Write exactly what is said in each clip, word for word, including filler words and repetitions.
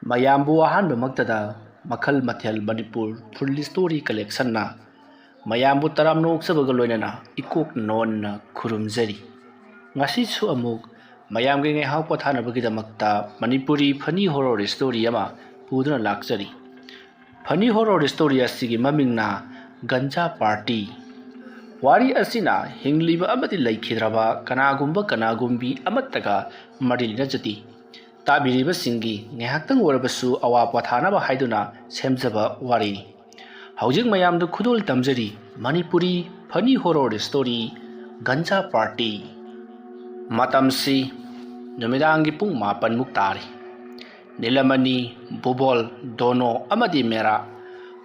ꯃꯌꯥꯝꯕꯨ ꯑꯍꯥꯟꯕꯃꯛꯇꯗ ꯃꯈꯜ ꯃꯊꯦꯜ ꯃꯅꯤꯄꯨꯔ ꯐꯨꯜ ꯁ꯭ꯇꯣꯔꯤ ꯀꯂꯦꯛꯁꯟꯅ ꯃꯌꯥꯝꯕꯨ ꯇꯔꯥꯝꯅ ꯑꯣꯛꯆꯕꯒ ꯂꯣꯏꯅꯅ ꯏꯀꯣꯛ ꯅꯣꯟꯅ ꯈꯨꯔꯨꯝꯖꯔꯤ꯫ ꯉꯁꯤꯁꯨ ꯑꯃꯨꯛ ꯃꯌꯥꯝꯒꯤ ꯉꯥꯏꯍꯥꯛ ꯄꯣꯊꯥꯅꯕꯒꯤꯗꯃꯛꯇ ꯃꯅꯤꯄꯨꯔꯤ ꯐꯅꯤ ꯍꯣꯔꯣꯔ ꯁ꯭ꯇꯣꯔꯤ ꯑꯃ ꯄꯨꯗꯨꯅ ꯂꯥꯛꯆꯔꯤ꯫ ꯐꯅꯤ ꯍꯣꯔꯣꯔ ꯁ꯭ꯇꯣꯔꯤ ꯑꯁꯤꯒꯤ ꯃꯃꯤꯡꯅ ꯒꯟꯖꯥ ꯄꯥꯔꯇꯤ꯫ ꯋꯥꯔꯤ ꯑꯁꯤꯅ ꯍꯤꯡꯂꯤꯕ ꯑꯃꯗꯤ ꯂꯩꯈꯤꯗ꯭ꯔꯕ ꯀꯅꯥꯒꯨꯝꯕ ꯀꯅꯥꯒꯨꯝꯕꯤ ꯑꯃꯠꯇꯒ ꯃꯔꯤ ꯂꯩꯅꯖꯗꯦ꯫ ꯇꯥꯕꯤꯔꯤꯕꯁꯤꯡꯒꯤ ꯉꯥꯏꯍꯥꯛꯇꯪ ꯑꯣꯏꯔꯕꯁꯨ ꯑꯋꯥ ꯄꯣꯊꯥꯅꯕ ꯍꯥꯏꯗꯨꯅ ꯁꯦꯝꯖꯕ ꯋꯥꯔꯤꯅꯤ꯫ ꯍꯧꯖꯤꯛ ꯃꯌꯥꯝꯗ ꯈꯨꯗꯣꯜ ꯇꯝꯖꯔꯤ ꯃꯅꯤꯄꯨꯔꯤ ꯐꯅꯤ ꯍꯣꯔꯣꯔ ꯁ꯭ꯇꯣꯔꯤ ꯒꯟꯖꯥ ꯄꯥꯔꯇꯤ꯫ ꯃꯇꯝꯁꯤ ꯅꯨꯃꯤꯗꯥꯡꯒꯤ ꯄꯨꯡ ꯃꯥꯄꯟꯃꯨꯛ ꯇꯥꯔꯤ꯫ ꯅꯤꯂꯃꯅꯤ, ꯕꯨꯕꯣꯜ, ꯗꯣꯅꯣ ꯑꯃꯗꯤ ꯃꯦꯔꯥ,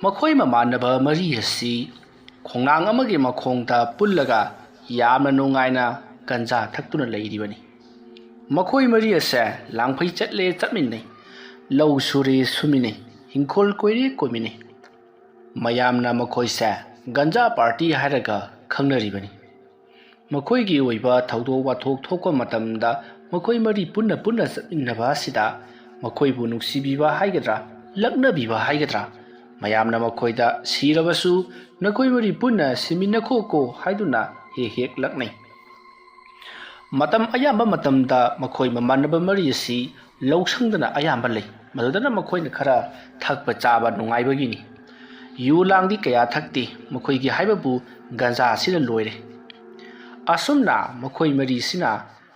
ꯃꯈꯣꯏ ꯃꯃꯥꯟꯅꯕ ꯃꯔꯤ ꯑꯁꯤ ꯈꯣꯡꯅꯥꯡ ꯑꯃꯒꯤ ꯃꯈꯣꯡꯗ ꯄꯨꯜꯂꯒ ꯌꯥꯝꯅ ꯅꯨꯡꯉꯥꯏꯅ ꯒꯟꯖꯥ ꯊꯛꯇꯨꯅ ꯂꯩꯔꯤꯕꯅꯤ꯫ ꯃꯈꯣꯏ ꯃꯔꯤ ꯑꯁꯦ ꯂꯥꯡꯐꯩ ꯆꯠꯂꯦ ꯆꯠꯃꯤꯟꯅꯩ, ꯂꯧ ꯁꯨꯔꯦ ꯁꯨꯃꯤꯟꯅꯩ, ꯏꯪꯈꯣꯜ ꯀꯣꯏꯔꯦ ꯀꯣꯏꯃꯤꯟꯅꯩ꯫ ꯃꯌꯥꯝꯅ ꯃꯈꯣꯏꯁꯦ ꯒꯟꯖꯥ ꯄꯥꯔꯇꯤ ꯍꯥꯏꯔꯒ ꯈꯪꯅꯔꯤꯕꯅꯤ꯫ ꯃꯈꯣꯏꯒꯤ ꯑꯣꯏꯕ ꯊꯧꯗꯣꯛ ꯋꯥꯊꯣꯛ ꯊꯣꯛꯄ ꯃꯇꯝꯗ ꯃꯈꯣꯏ ꯃꯔꯤ ꯄꯨꯟꯅ ꯄꯨꯟꯅ ꯆꯠꯃꯤꯟꯅꯕ ꯑꯁꯤꯗ ꯃꯈꯣꯏꯕꯨ ꯅꯨꯡꯁꯤꯕꯤꯕ ꯍꯥꯏꯒꯗ꯭ꯔꯥ, ꯂꯛꯅꯕꯤꯕ ꯍꯥꯏꯒꯗ꯭ꯔꯥ, ꯃꯌꯥꯝꯅ ꯃꯈꯣꯏꯗ "ꯁꯤꯔꯕꯁꯨ ꯅꯈꯣꯏ ꯃꯔꯤ ꯄꯨꯟꯅ ꯁꯤꯃꯤꯟꯅꯈꯣꯀꯣ" ꯍꯥꯏꯗꯨꯅ ꯍꯦꯛ ꯍꯦꯛ ꯂꯛꯅꯩ꯫ ꯃꯇꯝ ꯑꯌꯥꯝꯕ ꯃꯇꯝꯗ ꯃꯈꯣꯏ ꯃꯃꯥꯟꯅꯕ ꯃꯔꯤ ꯑꯁꯤ ꯂꯧꯁꯪꯗꯅ ꯑꯌꯥꯝꯕ ꯂꯩ꯫ ꯃꯗꯨꯗꯅ ꯃꯈꯣꯏꯅ ꯈꯔ ꯊꯛꯄ ꯆꯥꯕ ꯅꯨꯡꯉꯥꯏꯕꯒꯤꯅꯤ꯫ ꯌꯨ ꯂꯥꯡꯗꯤ ꯀꯌꯥ ꯊꯛꯇꯦ, ꯃꯈꯣꯏꯒꯤ ꯍꯥꯏꯕꯕꯨ ꯒꯟꯖꯥ ꯑꯁꯤꯅ ꯂꯣꯏꯔꯦ꯫ ꯑꯁꯨꯝꯅ ꯃꯈꯣꯏ ꯃꯔꯤꯁꯤꯅ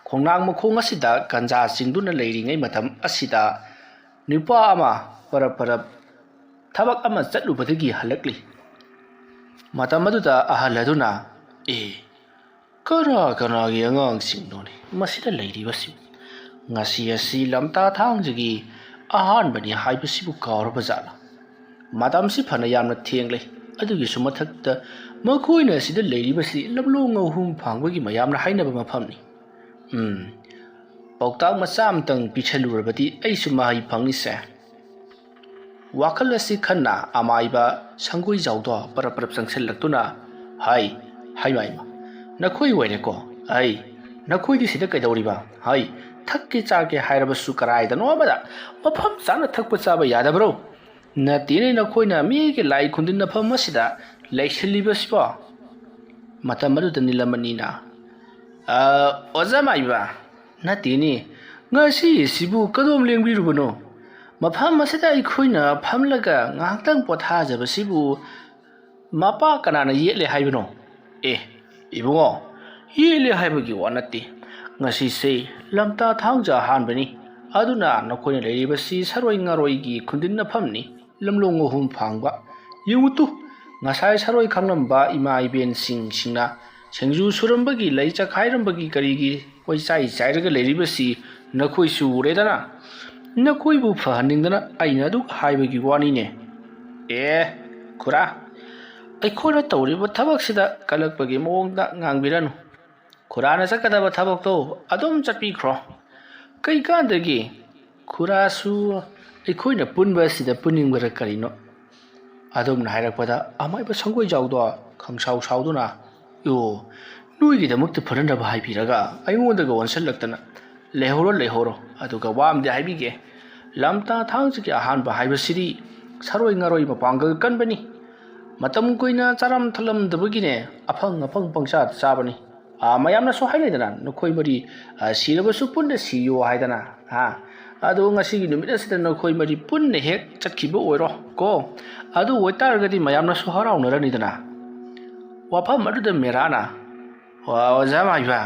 ꯈꯣꯡꯅꯥꯡ ꯃꯈꯣꯡ ꯑꯁꯤꯗ ꯒꯟꯖꯥ ꯆꯤꯡꯗꯨꯅ ꯂꯩꯔꯤꯉꯩ ꯃꯇꯝ ꯑꯁꯤꯗ ꯅꯨꯄꯥ ꯑꯃ ꯄꯔꯞ ꯄꯔꯞ ꯊꯕꯛ ꯑꯃ ꯆꯠꯂꯨꯕꯗꯒꯤ ꯍꯜꯂꯛꯂꯤ꯫ ꯃꯇꯝ ꯑꯗꯨꯗ ꯑꯍꯜ ꯑꯗꯨꯅ, "ꯑꯦ, ꯀꯅꯥ ꯀꯅꯥꯒꯤ ꯑꯉꯥꯡꯁꯤꯡꯅꯣꯅꯦ ꯃꯁꯤꯗ ꯂꯩꯔꯤꯕꯁꯤꯡ? ꯉꯁꯤ ꯑꯁꯤ ꯂꯝꯇꯥ ꯊꯥꯡꯖꯒꯤ ꯑꯍꯥꯟꯕꯅꯤ ꯍꯥꯏꯕꯁꯤꯕꯨ ꯀꯥꯎꯔꯕ ꯖꯥꯠꯂꯥ? ꯃꯇꯝꯁꯤ ꯐꯅ ꯌꯥꯝꯅ ꯊꯦꯡꯂꯦ꯫ ꯑꯗꯨꯒꯤꯁꯨ ꯃꯊꯛꯇ ꯃꯈꯣꯏꯅ ꯑꯁꯤꯗ ꯂꯩꯔꯤꯕꯁꯤ ꯂꯝꯂꯣꯡ ꯑꯍꯨꯝ ꯐꯥꯡꯕꯒꯤ ꯃꯌꯥꯝꯅ ꯍꯥꯏꯅꯕ ꯃꯐꯝꯅꯤ꯫ ꯎꯝ, ꯄꯥꯎꯇꯥꯛ ꯃꯆꯥ ꯑꯃꯇꯪ ꯄꯤꯁꯜꯂꯨꯔꯕꯗꯤ ꯑꯩꯁꯨ ꯃꯍꯩ ꯐꯪꯅꯤꯁꯦ"꯫ ꯋꯥꯈꯜ ꯑꯁꯤ ꯈꯟꯅ ꯑꯃꯥꯏꯕ ꯁꯪꯒꯣꯏꯖꯥꯎꯗꯣ ꯄꯔꯞ ꯄꯔꯞ ꯆꯪꯁꯤꯜꯂꯛꯇꯨꯅ, "ꯍꯩ, ꯍꯩꯃꯥ, ꯍꯩꯃꯥ, ꯅꯈꯣꯏ ꯑꯣꯏꯔꯦꯀꯣ? ꯍꯩ, ꯅꯈꯣꯏꯗꯤ ꯁꯤꯗ ꯀꯩꯗꯧꯔꯤꯕ? ꯍꯩ, ꯊꯛꯀꯦ ꯆꯥꯒꯦ ꯍꯥꯏꯔꯕꯁꯨ ꯀꯔꯥꯏꯗꯅꯣ ꯑꯃꯗ ꯃꯐꯝ ꯆꯥꯅ ꯊꯛꯄ ꯆꯥꯕ ꯌꯥꯗꯕ꯭ꯔꯣ? ꯅꯠꯇꯦꯅꯦ, ꯅꯈꯣꯏꯅ ꯃꯤꯒꯤ ꯂꯥꯏ ꯈꯨꯟꯗꯤꯟꯅꯐꯝ ꯑꯁꯤꯗ ꯂꯩꯁꯤꯜꯂꯤꯕꯁꯤꯕꯣ?" ꯃꯇꯝ ꯑꯗꯨꯗ ꯅꯤꯂꯃꯅꯤꯅ, "ꯑ, ꯑꯣꯖꯥ ꯃꯥꯏꯕ, ꯅꯠꯇꯦꯅꯦ, ꯉꯁꯤꯁꯤꯕꯨ ꯀꯗꯣꯝ ꯂꯦꯡꯕꯤꯔꯨꯕꯅꯣ? ꯃꯐꯝ ꯑꯁꯤꯗ ꯑꯩꯈꯣꯏꯅ ꯐꯝꯂꯒ ꯉꯥꯏꯍꯥꯛꯇꯪ ꯄꯣꯊꯥꯖꯕꯁꯤꯕꯨ ꯃꯄꯥ ꯀꯅꯥꯅ ꯌꯦꯠꯂꯦ ꯍꯥꯏꯕꯅꯣ?" "ꯑꯦ, ꯏꯕꯨꯡꯉꯣ, ꯌꯦꯠꯂꯦ ꯍꯥꯏꯕꯒꯤ ꯋꯥ ꯅꯠꯇꯦ꯫ ꯉꯁꯤꯁꯦ ꯂꯝꯇꯥ ꯊꯥꯡꯖ ꯑꯍꯥꯟꯕꯅꯤ꯫ ꯑꯗꯨꯅ ꯅꯈꯣꯏꯅ ꯂꯩꯔꯤꯕꯁꯤ ꯁꯔꯣꯏ ꯉꯥꯔꯣꯏꯒꯤ ꯈꯨꯟꯗꯤꯟꯅꯐꯝꯅꯤ꯫ ꯂꯝꯂꯣꯡ ꯑꯍꯨꯝ ꯐꯥꯡꯕ꯫ ꯌꯦꯡꯉꯨ ꯇꯨ, ꯉꯁꯥꯏ ꯁꯔꯣꯏ ꯈꯪꯂꯝꯕ ꯏꯃꯥ ꯏꯕꯦꯟꯁꯤꯡꯁꯤꯡꯅ ꯁꯤꯡꯖꯨ ꯁꯨꯔꯝꯕꯒꯤ, ꯂꯩ ꯆꯈꯥꯏꯔꯝꯕꯒꯤ, ꯀꯔꯤꯒꯤ ꯀꯣꯏꯆꯥꯏ ꯆꯥꯏꯔꯒ ꯂꯩꯔꯤꯕꯁꯤ ꯅꯈꯣꯏꯁꯨ ꯎꯔꯦꯗꯅ꯫ ꯅꯈꯣꯏꯕꯨ ꯐꯍꯟꯅꯤꯡꯗꯅ ꯑꯩꯅ ꯑꯗꯨꯛ ꯍꯥꯏꯕꯒꯤ ꯋꯥꯅꯤꯅꯦ꯫" "ꯑꯦ, ꯈꯨꯔꯥ, ꯑꯩꯈꯣꯏꯅ ꯇꯧꯔꯤꯕ ꯊꯕꯛꯁꯤꯗ ꯀꯜꯂꯛꯄꯒꯤ ꯃꯑꯣꯡꯗ ꯉꯥꯡꯕꯤꯔꯅꯨ꯫ ꯈꯨꯔꯥꯅ ꯆꯠꯀꯗꯕ ꯊꯕꯛꯇꯣ ꯑꯗꯨꯝ ꯆꯠꯄꯤꯈ꯭ꯔꯣ꯫ ꯀꯩꯀꯥꯟꯗꯒꯤ? ꯈꯨꯔꯥꯁꯨ ꯑꯩꯈꯣꯏꯅ ꯄꯨꯟꯕ ꯑꯁꯤꯗ ꯄꯨꯟꯅꯤꯡꯕꯔ ꯀꯔꯤꯅꯣ?" ꯑꯗꯨꯝꯅ ꯍꯥꯏꯔꯛꯄꯗ ꯑꯃꯥꯏꯕ ꯁꯪꯒꯣꯏꯖꯥꯎꯗꯣ ꯈꯪꯁꯥꯎ ꯁꯥꯎꯗꯨꯅ, "ꯑꯣ, ꯅꯣꯏꯒꯤꯗꯃꯛꯇ ꯐꯅꯅꯕ ꯍꯥꯏꯕꯤꯔꯒ ꯑꯩꯉꯣꯟꯗꯒ ꯑꯣꯟꯁꯤꯜꯂꯛꯇꯅ꯫ ꯂꯩꯍꯧꯔꯣ, ꯂꯩꯍꯧꯔꯣ, ꯑꯗꯨꯒ ꯋꯥ ꯑꯃꯗꯤ ꯍꯥꯏꯕꯤꯒꯦ꯫ ꯂꯝꯇꯥ ꯊꯥꯡꯖꯒꯤ ꯑꯍꯥꯟꯕ ꯍꯥꯏꯕꯁꯤꯗꯤ ꯁꯔꯣꯏ ꯉꯥꯔꯣꯏ ꯃꯄꯥꯡꯒꯜ ꯀꯟꯕꯅꯤ꯫ ꯃꯇꯝ ꯀꯨꯏꯅ ꯆꯥꯔꯝ ꯊꯛꯂꯝꯗꯕꯒꯤꯅꯦ ꯑꯐꯪ ꯑꯐꯪ ꯄꯪꯆꯥꯗ ꯆꯥꯕꯅꯤ꯫ ꯑꯥ, ꯃꯌꯥꯝꯅꯁꯨ ꯍꯥꯏꯅꯩꯗꯅ, ꯅꯈꯣꯏ ꯃꯔꯤ, ꯑꯥ, ꯁꯤꯔꯕꯁꯨ ꯄꯨꯟꯅ ꯁꯤꯌꯣ ꯍꯥꯏꯗꯅ, ꯍꯥ? ꯑꯗꯣ ꯉꯁꯤꯒꯤ ꯅꯨꯃꯤꯠ ꯑꯁꯤꯗ ꯅꯈꯣꯏ ꯃꯔꯤ ꯄꯨꯟꯅ ꯍꯦꯛ ꯆꯠꯈꯤꯕ ꯑꯣꯏꯔꯣ ꯀꯣ꯫ ꯑꯗꯨ ꯑꯣꯏꯇꯥꯔꯒꯗꯤ ꯃꯌꯥꯝꯅꯁꯨ ꯍꯔꯥꯎꯅꯔꯅꯤꯗꯅ꯫" ꯋꯥꯐꯝ ꯑꯗꯨꯗ ꯃꯦꯔꯥꯅ, "ꯋꯥ, ꯑꯣꯖꯥ ꯃꯥꯏꯕ,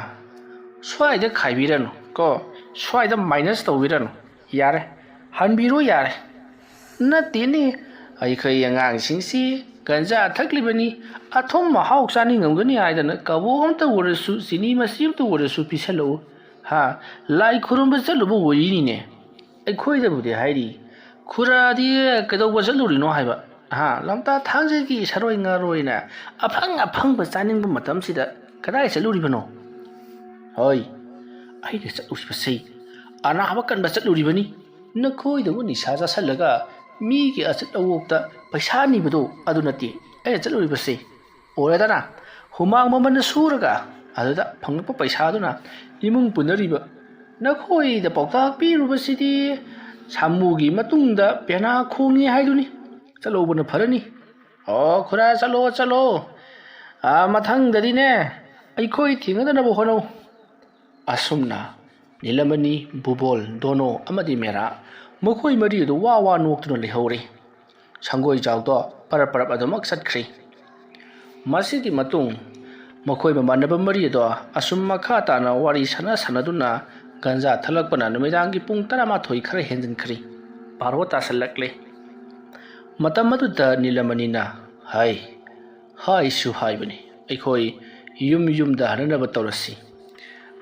ꯁ꯭ꯋꯥꯏꯗ ꯈꯥꯏꯕꯤꯔꯅꯨ ꯀꯣ, ꯁ꯭ꯋꯥꯏꯗ minus ꯇꯧꯕꯤꯔꯅꯨ꯫ ꯌꯥꯔꯦ, ꯍꯟꯕꯤꯔꯣ ꯌꯥꯔꯦ꯫" "ꯅꯠꯇꯦꯅꯦ, ꯑꯩꯈꯣꯏ ꯑꯉꯥꯡꯁꯤꯡꯁꯤ ꯒꯟꯖꯥ ꯊꯛꯂꯤꯕꯅꯤ, ꯑꯊꯨꯝ ꯑꯍꯥꯎ ꯆꯥꯅꯤꯡꯉꯝꯒꯅꯤ ꯍꯥꯏꯗꯅ ꯀꯕꯣꯛ ꯑꯝꯇ ꯑꯣꯏꯔꯁꯨ, ꯆꯤꯅꯤ ꯃꯆꯦ ꯑꯝꯇ ꯑꯣꯏꯔꯁꯨ ꯄꯤꯁꯜꯂꯛꯎ꯫ ꯍꯥ, ꯂꯥꯏ ꯈꯨꯔꯨꯝꯕ ꯆꯠꯂꯨꯕ ꯑꯣꯏꯔꯤꯅꯤꯅꯦ꯫" ꯑꯩꯈꯣꯏꯗꯕꯨꯗꯤ ꯍꯥꯏꯔꯤ, "ꯈꯨꯔꯥꯗꯤ ꯀꯩꯗꯧꯕ ꯆꯠꯂꯨꯔꯤꯅꯣ ꯍꯥꯏꯕ? ꯍꯥ, ꯂꯝꯇꯥ ꯊꯥꯡꯖꯒꯤ ꯁꯔꯣꯏ ꯉꯥꯔꯣꯏꯅ ꯑꯐꯪ ꯑꯐꯪꯕ ꯆꯥꯅꯤꯡꯕ ꯃꯇꯝꯁꯤꯗ ꯀꯗꯥꯏ ꯆꯠꯂꯨꯔꯤꯕꯅꯣ?" "ꯍꯣꯏ, ꯑꯩꯅ ꯆꯠꯂꯨꯔꯤꯕꯁꯤ ꯑꯅꯥꯕ ꯀꯟꯕ ꯆꯠꯂꯨꯔꯤꯕꯅꯤ꯫ ꯅꯈꯣꯏꯗꯧꯅ ꯅꯤꯁꯥ ꯆꯥꯁꯤꯜꯂꯒ ꯃꯤꯒꯤ ꯑꯆꯠ ꯑꯋꯣꯛꯇ ꯄꯩꯁꯥ ꯅꯤꯕꯗꯣ ꯑꯗꯨ ꯅꯠꯇꯦ ꯑꯩꯅ ꯆꯠꯂꯨꯔꯤꯕꯁꯤ꯫ ꯑꯣꯏꯔꯦꯗꯅ, ꯍꯨꯃꯥꯡ ꯃꯃꯟꯅ ꯁꯨꯔꯒ ꯑꯗꯨꯗ ꯐꯪꯂꯛꯄ ꯄꯩꯁꯥꯗꯨꯅ ꯏꯃꯨꯡ ꯄꯨꯅꯔꯤꯕ "ꯅꯈꯣꯏꯗ ꯄꯥꯎꯇꯥꯛ ꯄꯤꯔꯨꯕꯁꯤꯗꯤ ꯁꯥꯃꯨꯒꯤ ꯃꯇꯨꯡꯗ ꯄꯦꯅꯥ ꯈꯣꯡꯉꯤ ꯍꯥꯏꯗꯨꯅꯤ꯫ ꯆꯠꯍꯧꯕꯅ ꯐꯔꯅꯤ꯫" "ꯑꯣ ꯈꯨꯔꯥ, ꯆꯠꯂꯣ, ꯆꯠꯂꯣ꯫ ꯑꯥ, ꯃꯊꯪꯗꯗꯤꯅꯦ, ꯑꯩꯈꯣꯏ ꯊꯦꯡꯅꯗꯅꯕ ꯍꯣꯠꯅꯧ꯫" ꯑꯁꯨꯝꯅ ꯅꯤꯂꯃꯅꯤ, ꯕꯨꯕꯣꯜ, ꯗꯣꯅꯣ ꯑꯃꯗꯤ ꯃꯦꯔꯥ, ꯃꯈꯣꯏ ꯃꯔꯤ ꯑꯗꯨ ꯋꯥ ꯋꯥ ꯅꯣꯛꯇꯨꯅ ꯂꯩꯍꯧꯔꯦ꯫ ꯁꯪꯒꯣꯏꯖꯥꯎꯗꯣ ꯄꯔꯞ ꯄꯔꯞ ꯑꯗꯨꯃꯛ ꯆꯠꯈ꯭ꯔꯦ꯫ ꯃꯁꯤꯒꯤ ꯃꯇꯨꯡ ꯃꯈꯣꯏ ꯃꯃꯥꯟꯅꯕ ꯃꯔꯤ ꯑꯗꯣ ꯑꯁꯨꯝ ꯃꯈꯥ ꯇꯥꯅ ꯋꯥꯔꯤ ꯁꯥꯟꯅ ꯁꯥꯟꯅꯗꯨꯅ ꯒꯟꯖꯥ ꯊꯛꯂꯛꯄꯅ ꯅꯨꯃꯤꯗꯥꯡꯒꯤ ꯄꯨꯡ ꯇꯔꯥꯃꯥꯊꯣꯏ ꯈꯔ ꯍꯦꯟꯖꯤꯟꯈ꯭ꯔꯦ꯫ ꯕꯥꯔꯣ ꯇꯥꯁꯜꯂꯛꯂꯦ꯫ ꯃꯇꯝ ꯑꯗꯨꯗ ꯅꯤꯂꯃꯅꯤꯅ, "ꯍꯥꯏ, ꯍꯥꯏꯁꯨ ꯍꯥꯏꯕꯅꯤ, ꯑꯩꯈꯣꯏ ꯌꯨꯝ ꯌꯨꯝꯗ ꯍꯟꯅꯅꯕ ꯇꯧꯔꯁꯤ꯫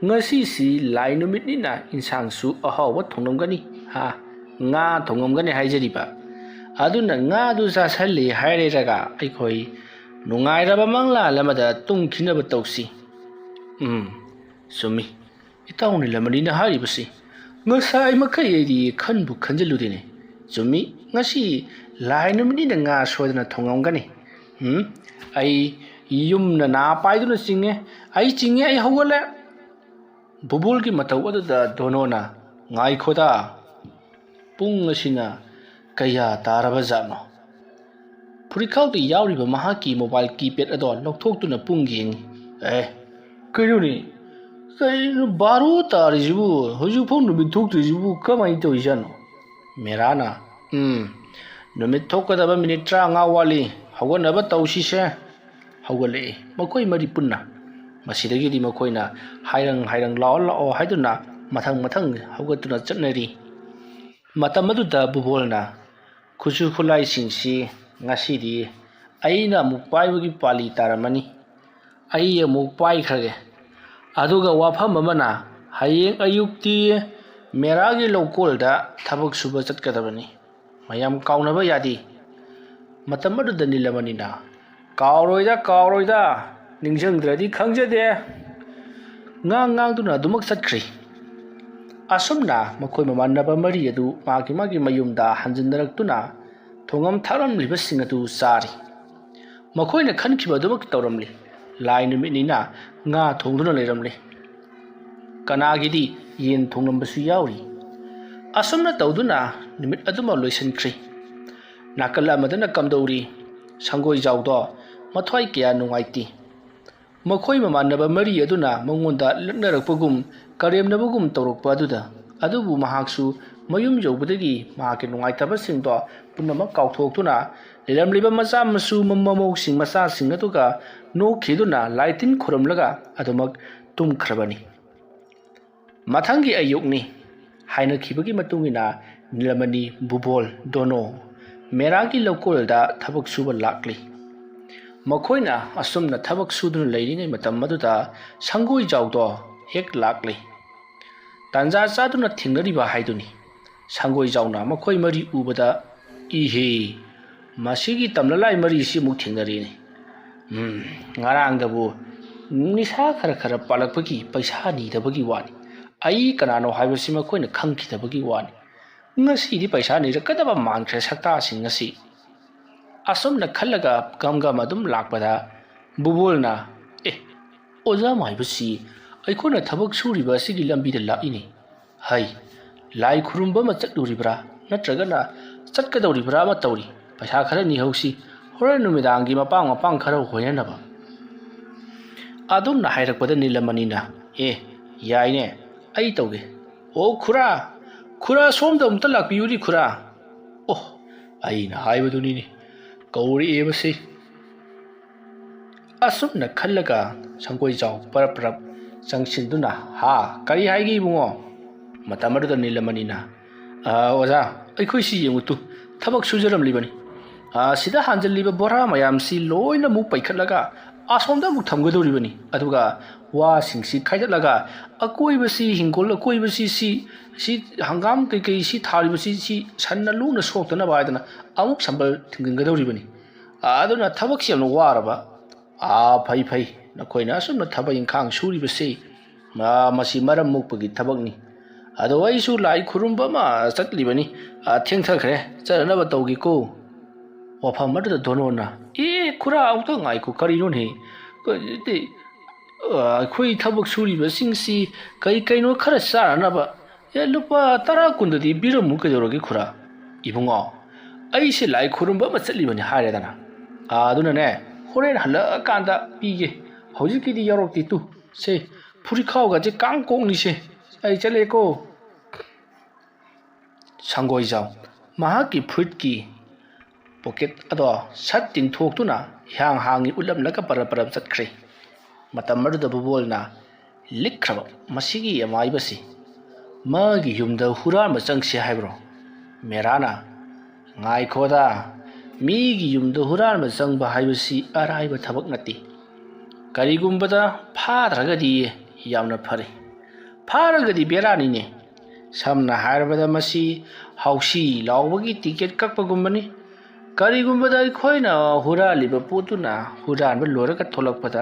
ꯉꯁꯤꯁꯤ ꯂꯥꯏ ꯅꯨꯃꯤꯠꯅꯤꯅ ꯏꯟꯁꯥꯡꯁꯨ ꯑꯍꯥꯎꯕ ꯊꯣꯡꯂꯝꯒꯅꯤ, ꯍꯥ, ꯉꯥ ꯊꯣꯡꯂꯝꯒꯅꯤ ꯍꯥꯏꯖꯔꯤꯕ꯫ ꯑꯗꯨꯅ ꯉꯥꯗꯨ ꯆꯥꯁꯜꯂꯦ ꯍꯥꯏꯔꯦꯔꯒ ꯑꯩꯈꯣꯏ ꯅꯨꯡꯉꯥꯏꯔꯕ ꯃꯪꯂꯥꯟ ꯑꯃꯗ ꯇꯨꯝꯈꯤꯅꯕ ꯇꯧꯁꯤ꯫" "ꯎꯝ, ꯆꯨꯝꯃꯤ, ꯏꯇꯥꯎ ꯅꯤꯂꯃꯅꯤꯅ ꯍꯥꯏꯔꯤꯕꯁꯤ ꯉꯁꯥꯏ ꯃꯈꯩ ꯑꯩꯗꯤ ꯈꯟꯕꯨ ꯈꯟꯖꯤꯜꯂꯨꯗꯦꯅꯦ꯫ ꯆꯨꯝꯃꯤ, ꯉꯁꯤ ꯂꯥꯏ ꯅꯨꯃꯤꯠꯅꯤꯅ ꯉꯥ ꯁꯣꯏꯗꯅ ꯊꯣꯡꯉꯝꯒꯅꯤ꯫ ꯎꯝ, ꯑꯩ ꯌꯨꯝꯅ ꯅꯥ ꯄꯥꯏꯗꯨꯅ ꯆꯤꯡꯉꯦ꯫ ꯑꯩ ꯆꯤꯡꯉꯦ, ꯑꯩ ꯍꯧꯒꯠꯂꯦ꯫" ꯕꯨꯕꯨꯜꯒꯤ ꯃꯇꯧ ꯑꯗꯨꯗ ꯗꯣꯅꯣꯅ, "ꯉꯥꯏꯈꯣꯗ, ꯄꯨꯡ ꯑꯁꯤꯅ ꯀꯌꯥ ꯇꯥꯔꯕ ꯖꯥꯠꯅꯣ?" ꯐꯨꯔꯤꯠꯈꯥꯎꯗ ꯌꯥꯎꯔꯤꯕ ꯃꯍꯥꯛꯀꯤ ꯃꯣꯕꯥꯏꯜ ꯀꯤꯄꯦꯗ ꯑꯗꯣ ꯂꯧꯊꯣꯛꯇꯨꯅ ꯄꯨꯡ ꯌꯦꯡꯉꯤ꯫ "ꯑꯦ, ꯀꯩꯅꯣꯅꯦ? ꯀꯩꯅꯣ ꯕꯥꯔꯣ ꯇꯥꯔꯤꯁꯤꯕꯨ? ꯍꯧꯖꯤꯛꯐꯥꯎ ꯅꯨꯃꯤꯠ ꯊꯣꯛꯇ꯭ꯔꯤꯁꯤꯕꯨ ꯀꯃꯥꯏꯅ ꯇꯧꯔꯤꯖꯥꯠꯅꯣ?" ꯃꯦꯔꯥꯅ, "ꯎꯝ, ꯅꯨꯃꯤꯠ ꯊꯣꯛꯀꯗꯕ ꯃꯤꯅꯤꯠ ꯇꯔꯥꯃꯉꯥ ꯋꯥꯠꯂꯤ꯫ ꯍꯧꯒꯠꯅꯕ ꯇꯧꯁꯤꯁꯦ꯫" ꯍꯧꯒꯠꯂꯛꯏ ꯃꯈꯣꯏ ꯃꯔꯤ ꯄꯨꯟꯅ꯫ ꯃꯁꯤꯗꯒꯤꯗꯤ ꯃꯈꯣꯏꯅ ꯍꯥꯏꯔꯪ ꯍꯥꯏꯔꯪ ꯂꯥꯛꯑꯣ ꯂꯥꯛꯑꯣ ꯍꯥꯏꯗꯨꯅ ꯃꯊꯪ ꯃꯊꯪ ꯍꯧꯒꯠꯇꯨꯅ ꯆꯠꯅꯔꯤ꯫ ꯃꯇꯝ ꯑꯗꯨꯗ ꯕꯨꯕꯣꯜꯅ, "ꯈꯨꯠꯁꯨ ꯈꯨꯠꯂꯥꯏꯁꯤꯡꯁꯤ ꯉꯁꯤꯗꯤ ꯑꯩꯅ ꯑꯃꯨꯛ ꯄꯥꯏꯕꯒꯤ ꯄꯥꯜꯂꯤ ꯇꯥꯔꯝꯃꯅꯤ꯫ ꯑꯩ ꯑꯃꯨꯛ ꯄꯥꯏꯈ꯭ꯔꯒꯦ꯫ ꯑꯗꯨꯒ ꯋꯥꯐꯝ ꯑꯃꯅ, ꯍꯌꯦꯡ ꯑꯌꯨꯛꯇꯤ ꯃꯦꯔꯥꯒꯤ ꯂꯧꯀꯣꯜꯗ ꯊꯕꯛ ꯁꯨꯕ ꯆꯠꯀꯗꯕꯅꯤ꯫ ꯃꯌꯥꯝ ꯀꯥꯎꯅꯕ ꯌꯥꯗꯦ꯫" ꯃꯇꯝ ꯑꯗꯨꯗ ꯅꯤꯂꯃꯅꯤꯅ, "ꯀꯥꯎꯔꯣꯏꯗ, ꯀꯥꯎꯔꯣꯏꯗ, ꯅꯤꯡꯁꯤꯡꯗ꯭ꯔꯗꯤ ꯈꯪꯖꯗꯦ꯫" ꯉꯥꯡ ꯉꯥꯡꯗꯨꯅ ꯑꯗꯨꯃꯛ ꯆꯠꯈ꯭ꯔꯤ꯫ ꯑꯁꯨꯝꯅ ꯃꯈꯣꯏ ꯃꯃꯥꯟꯅꯕ ꯃꯔꯤ ꯑꯗꯨ ꯃꯥꯒꯤ ꯃꯥꯒꯤ ꯃꯌꯨꯝꯗ ꯍꯟꯖꯤꯟꯅꯔꯛꯇꯨꯅ ꯊꯣꯡꯉꯝ ꯊꯥꯛꯂꯝꯂꯤꯕꯁꯤꯡ ꯑꯗꯨ ꯆꯥꯔꯤ꯫ ꯃꯈꯣꯏꯅ ꯈꯟꯈꯤꯕ ꯑꯗꯨꯃꯛ ꯇꯧꯔꯝꯂꯤ꯫ ꯂꯥꯏ ꯅꯨꯃꯤꯠꯅꯤꯅ ꯉꯥ ꯊꯣꯡꯗꯨꯅ ꯂꯩꯔꯝꯂꯤ꯫ ꯀꯅꯥꯒꯤꯗꯤ ꯌꯦꯟ ꯊꯣꯡꯂꯝꯕꯁꯨ ꯌꯥꯎꯔꯤ꯫ ꯑꯁꯨꯝꯅ ꯇꯧꯗꯨꯅ ꯅꯨꯃꯤꯠ ꯑꯗꯨꯃꯛ ꯂꯣꯏꯁꯤꯟꯈ꯭ꯔꯦ꯫ ꯅꯥꯀꯜ ꯑꯃꯗꯅ ꯀꯝꯗꯧꯔꯤ? ꯁꯪꯒꯣꯏꯖꯥꯎꯗꯣ ꯃꯊ꯭ꯋꯥꯏ ꯀꯌꯥ ꯅꯨꯡꯉꯥꯏꯇꯦ꯫ ꯃꯈꯣꯏ ꯃꯃꯥꯟꯅꯕ ꯃꯔꯤ ꯑꯗꯨꯅ ꯃꯉꯣꯟꯗ ꯂꯛꯅꯔꯛꯄꯒꯨꯝ, ꯀꯔꯦꯝꯅꯕꯒꯨꯝ ꯇꯧꯔꯛꯄ ꯑꯗꯨꯗ, ꯑꯗꯨꯕꯨ ꯃꯍꯥꯛꯁꯨ ꯃꯌꯨꯝ ꯌꯧꯕꯗꯒꯤ ꯃꯍꯥꯛꯀꯤ ꯅꯨꯡꯉꯥꯏꯇꯕꯁꯤꯡꯗꯣ ꯄꯨꯝꯅꯃꯛ ꯀꯥꯎꯊꯣꯛꯇꯨꯅ, ꯂꯩꯔꯝꯂꯤꯕ ꯃꯆꯥ ꯃꯁꯨ ꯃꯃꯧꯁꯤꯡ ꯃꯆꯥꯁꯤꯡ ꯑꯗꯨꯒ ꯅꯣꯛꯈꯤꯗꯨꯅ ꯂꯥꯏ ꯇꯤꯟ ꯈꯨꯔꯨꯝꯂꯒ ꯑꯗꯨꯃꯛ ꯇꯨꯝꯈ꯭ꯔꯕꯅꯤ꯫ ꯃꯊꯪꯒꯤ ꯑꯌꯨꯛꯅꯤ꯫ ꯍꯥꯏꯅꯈꯤꯕꯒꯤ ꯃꯇꯨꯡ ꯏꯟꯅ ꯅꯤꯂꯃꯅꯤ, ꯕꯨꯕꯣꯜ, ꯗꯣꯅꯣ ꯃꯦꯔꯥꯒꯤ ꯂꯧꯀꯣꯜꯗ ꯊꯕꯛ ꯁꯨꯕ ꯂꯥꯛꯂꯤ꯫ ꯃꯈꯣꯏꯅ ꯑꯁꯨꯝꯅ ꯊꯕꯛ ꯁꯨꯗꯨꯅ ꯂꯩꯔꯤꯉꯩ ꯃꯇꯝ ꯑꯗꯨꯗ ꯁꯪꯒꯣꯏꯖꯥꯎꯗꯣ ꯍꯦꯛ ꯂꯥꯛꯂꯤ꯫ ꯇꯥꯟꯖꯥ ꯆꯥꯗꯨꯅ ꯊꯦꯡꯅꯔꯤꯕ ꯍꯥꯏꯗꯨꯅꯤ꯫ ꯁꯪꯒꯣꯏꯖꯥꯎꯅ ꯃꯈꯣꯏ ꯃꯔꯤ ꯎꯕꯗ, "ꯏꯍꯦ, ꯃꯁꯤꯒꯤ ꯇꯝꯂꯂꯥꯏ ꯃꯔꯤꯁꯤ ꯑꯃꯨꯛ ꯊꯦꯡꯅꯔꯦꯅꯦ꯫ ꯎꯝ, ꯉꯔꯥꯡꯗꯕꯨ ꯅꯤꯁꯥ ꯈꯔ ꯈꯔ ꯄꯥꯜꯂꯛꯄꯒꯤ ꯄꯩꯁꯥ ꯅꯤꯗꯕꯒꯤ ꯋꯥꯅꯤ꯫ ꯑꯩ ꯀꯅꯥꯅꯣ ꯍꯥꯏꯕꯁꯤ ꯃꯈꯣꯏꯅ ꯈꯪꯈꯤꯗꯕꯒꯤ ꯋꯥꯅꯤ꯫ ꯉꯁꯤꯗꯤ ꯄꯩꯁꯥ ꯅꯤꯔꯛꯀꯗꯕ ꯃꯥꯟꯈ꯭ꯔꯦ ꯁꯛꯇꯥꯁꯤꯡ ꯑꯁꯤ"꯫ ꯑꯁꯨꯝꯅ ꯈꯜꯂꯒ ꯒꯝ ꯒꯝ ꯑꯗꯨꯝ ꯂꯥꯛꯄꯗ ꯕꯨꯕꯣꯜꯅ, "ꯑꯦ, ꯑꯣꯖꯥ ꯃꯥꯏꯕꯁꯤ ꯑꯩꯈꯣꯏꯅ ꯊꯕꯛ ꯁꯨꯔꯤꯕ ꯑꯁꯤꯒꯤ ꯂꯝꯕꯤꯗ ꯂꯥꯛꯏꯅꯦ꯫ ꯍꯩ, ꯂꯥꯏ ꯈꯨꯔꯨꯝꯕ ꯑꯃ ꯆꯠꯂꯨꯔꯤꯕ꯭ꯔꯥ? ꯅꯠꯇ꯭ꯔꯒꯅ ꯆꯠꯀꯗꯧꯔꯤꯕ꯭ꯔꯥ ꯑꯃ ꯇꯧꯔꯤ꯫ ꯄꯩꯁꯥ ꯈꯔ ꯅꯤꯍꯧꯁꯤ, ꯍꯣꯔꯦꯟ ꯅꯨꯃꯤꯗꯥꯡꯒꯤ ꯃꯄꯥꯡ ꯃꯄꯥꯡ ꯈꯔ ꯍꯣꯏꯅꯅꯕ"꯫ ꯑꯗꯨꯝꯅ ꯍꯥꯏꯔꯛꯄꯗ ꯅꯤꯂꯃꯅꯤꯅ, "ꯑꯦ, ꯌꯥꯏꯅꯦ, ꯑꯩ ꯇꯧꯒꯦ꯫ ꯑꯣ ꯈꯨꯔꯥ, ꯈꯨꯔꯥ ꯁꯣꯝꯗ ꯑꯃꯨꯛꯇ ꯂꯥꯛꯄꯤꯌꯨꯅꯦ ꯈꯨꯔꯥ꯫ ꯑꯣ, ꯑꯩꯅ ꯍꯥꯏꯕꯗꯨꯅꯤꯅꯦ, ꯀꯧꯔꯛꯑꯦꯕꯁꯤ"꯫ ꯑꯁꯨꯝꯅ ꯈꯜꯂꯒ ꯁꯪꯒꯣꯏꯖꯥꯎ ꯄꯔꯞ ꯄꯔꯞ ꯆꯪꯁꯤꯟꯗꯨꯅ, "ꯍꯥ, ꯀꯔꯤ ꯍꯥꯏꯒꯦ ꯏꯕꯨꯡꯉꯣ?" ꯃꯇꯝ ꯑꯗꯨꯗ ꯅꯤꯂꯃꯅꯤꯅ, "ꯑ, ꯑꯣꯖꯥ, ꯑꯩꯈꯣꯏꯁꯤ ꯌꯦꯡꯉꯨꯇꯨ, ꯊꯕꯛ ꯁꯨꯖꯔꯝꯂꯤꯕꯅꯤ꯫ ꯑ, ꯁꯤꯗ ꯍꯥꯟꯖꯤꯜꯂꯤꯕ ꯕꯣꯔꯥ ꯃꯌꯥꯝꯁꯤ ꯂꯣꯏꯅꯃꯛ ꯄꯩꯈꯠꯂꯒ ꯑꯁꯣꯝꯗ ꯑꯃꯨꯛ ꯊꯝꯒꯗꯧꯔꯤꯕꯅꯤ꯫ ꯑꯗꯨꯒ ꯋꯥꯁꯤꯡꯁꯤ ꯈꯥꯏꯗꯠꯂꯒ ꯑꯀꯣꯏꯕꯁꯤ, ꯍꯤꯡꯒꯣꯜ ꯑꯀꯣꯏꯕꯁꯤ, ꯁꯤ, ꯁꯤ ꯍꯪꯒꯥꯝ ꯀꯩꯀꯩ ꯁꯤ ꯊꯥꯔꯤꯕꯁꯤ, ꯁꯤ ꯁꯟꯅ ꯂꯨꯅ ꯁꯣꯛꯇꯅꯕ ꯍꯥꯏꯗꯅ ꯑꯃꯨꯛ ꯁꯝꯕꯜ ꯊꯤꯡꯖꯤꯟꯒꯗꯧꯔꯤꯕꯅꯤ꯫ ꯑꯗꯨꯅ ꯊꯕꯛꯁꯤ ꯌꯥꯝꯅ ꯋꯥꯔꯕ"꯫ "ꯑꯥ, ꯐꯩ, ꯐꯩ, ꯅꯈꯣꯏꯅ ꯑꯁꯨꯝꯅ ꯊꯕꯛ ꯏꯪꯈꯥꯡ ꯁꯨꯔꯤꯕꯁꯤ, ꯑꯥ, ꯃꯁꯤ ꯃꯔꯝ ꯃꯣꯛꯄꯒꯤ ꯊꯕꯛꯅꯤ꯫ ꯑꯗꯣ ꯑꯩꯁꯨ ꯂꯥꯏ ꯈꯨꯔꯨꯝꯕ ꯑꯃ ꯆꯠꯂꯤꯕꯅꯤ꯫ ꯑꯥ, ꯊꯦꯡꯊꯈ꯭ꯔꯦ, ꯆꯠꯅꯅꯕ ꯇꯧꯒꯦꯀꯣ"꯫ ꯋꯥꯐꯝ ꯑꯗꯨꯗ ꯗꯣꯅꯣꯅ, "ꯑꯦ, ꯈꯨꯔꯥ, ꯑꯃꯨꯛꯇ ꯉꯥꯏꯈꯣ, ꯀꯔꯤꯅꯣꯅꯦ? ꯀꯔꯤꯗꯤ, ꯑꯩꯈꯣꯏ ꯊꯕꯛ ꯁꯨꯔꯤꯕꯁꯤꯡꯁꯤ ꯀꯩ ꯀꯩꯅꯣ ꯈꯔ ꯆꯥꯅꯅꯕ, ꯑꯦ, ꯂꯨꯄꯥ ꯇꯔꯥ ꯀꯨꯟꯗꯗꯤ ꯄꯤꯔꯝꯃꯨ ꯀꯩꯗꯧꯔꯒꯦ ꯈꯨꯔꯥ? ꯏꯕꯨꯡꯉꯣ, ꯑꯩꯁꯦ ꯂꯥꯏ ꯈꯨꯔꯨꯝꯕ ꯑꯃ ꯆꯠꯂꯤꯕꯅꯤ ꯍꯥꯏꯔꯦꯗꯅ꯫ ꯑꯗꯨꯅꯅꯦ, ꯍꯣꯔꯦꯟ ꯍꯜꯂꯛꯑꯀꯥꯟꯗ ꯄꯤꯒꯦ꯫ ꯍꯧꯖꯤꯛꯀꯤꯗꯤ ꯌꯥꯎꯔꯛꯇꯦ ꯇꯨ꯫ ꯁꯦ, ꯐꯨꯔꯤꯠꯈꯥꯎꯒꯁꯦ ꯀꯥꯡ ꯀꯣꯛꯅꯤꯁꯦ꯫ ꯑꯩ ꯆꯠꯂꯦꯀꯣ꯫ ꯁꯪꯒꯣꯏꯖꯥꯎ ꯃꯍꯥꯛꯀꯤ ꯐꯨꯔꯤꯠꯀꯤ ꯄꯣꯀꯦꯠ ꯑꯗꯣ ꯁꯠ ꯇꯤꯡꯊꯣꯛꯇꯨꯅ ꯏꯍꯥꯡ ꯍꯥꯡꯉꯤ ꯎꯠꯂꯝꯂꯒ ꯄꯔꯞ ꯄꯔꯞ ꯆꯠꯈ꯭ꯔꯦ꯫ ꯃꯇꯝ ꯑꯗꯨꯗ ꯕꯨꯕꯣꯜꯅ ꯂꯤꯛꯈ꯭ꯔꯕ ꯃꯁꯤꯒꯤ ꯑꯃꯥꯏꯕꯁꯤ ꯃꯥꯒꯤ ꯌꯨꯝꯗ ꯍꯨꯔꯥꯟꯕ ꯆꯪꯁꯤ ꯍꯥꯏꯕ꯭ꯔꯣ? ꯃꯦꯔꯥꯅ, "ꯉꯥꯏꯈꯣꯗ, ꯃꯤꯒꯤ ꯌꯨꯝꯗ ꯍꯨꯔꯥꯟꯕ ꯆꯪꯕ ꯍꯥꯏꯕꯁꯤ ꯑꯔꯥꯏꯕ ꯊꯕꯛ ꯅꯠꯇꯦ꯫ ꯀꯔꯤꯒꯨꯝꯕꯗ ꯐꯥꯗ꯭ꯔꯒꯗꯤ ꯌꯥꯝꯅ ꯐꯔꯦ꯫ ꯐꯥꯔꯒꯗꯤ ꯕꯦꯔꯥꯅꯤꯅꯦ꯫ ꯁꯝꯅ ꯍꯥꯏꯔꯕꯗ ꯃꯁꯤ ꯍꯥꯎꯁꯤ ꯂꯥꯎꯕꯒꯤ ꯇꯤꯀꯦꯠ ꯀꯛꯄꯒꯨꯝꯕꯅꯤ꯫ ꯀꯔꯤꯒꯨꯝꯕꯗ ꯑꯩꯈꯣꯏꯅ ꯍꯨꯔꯥꯜꯂꯤꯕ ꯄꯣꯠꯇꯨꯅ ꯍꯨꯔꯥꯟꯕ ꯂꯣꯏꯔꯒ ꯊꯣꯛꯂꯛꯄꯗ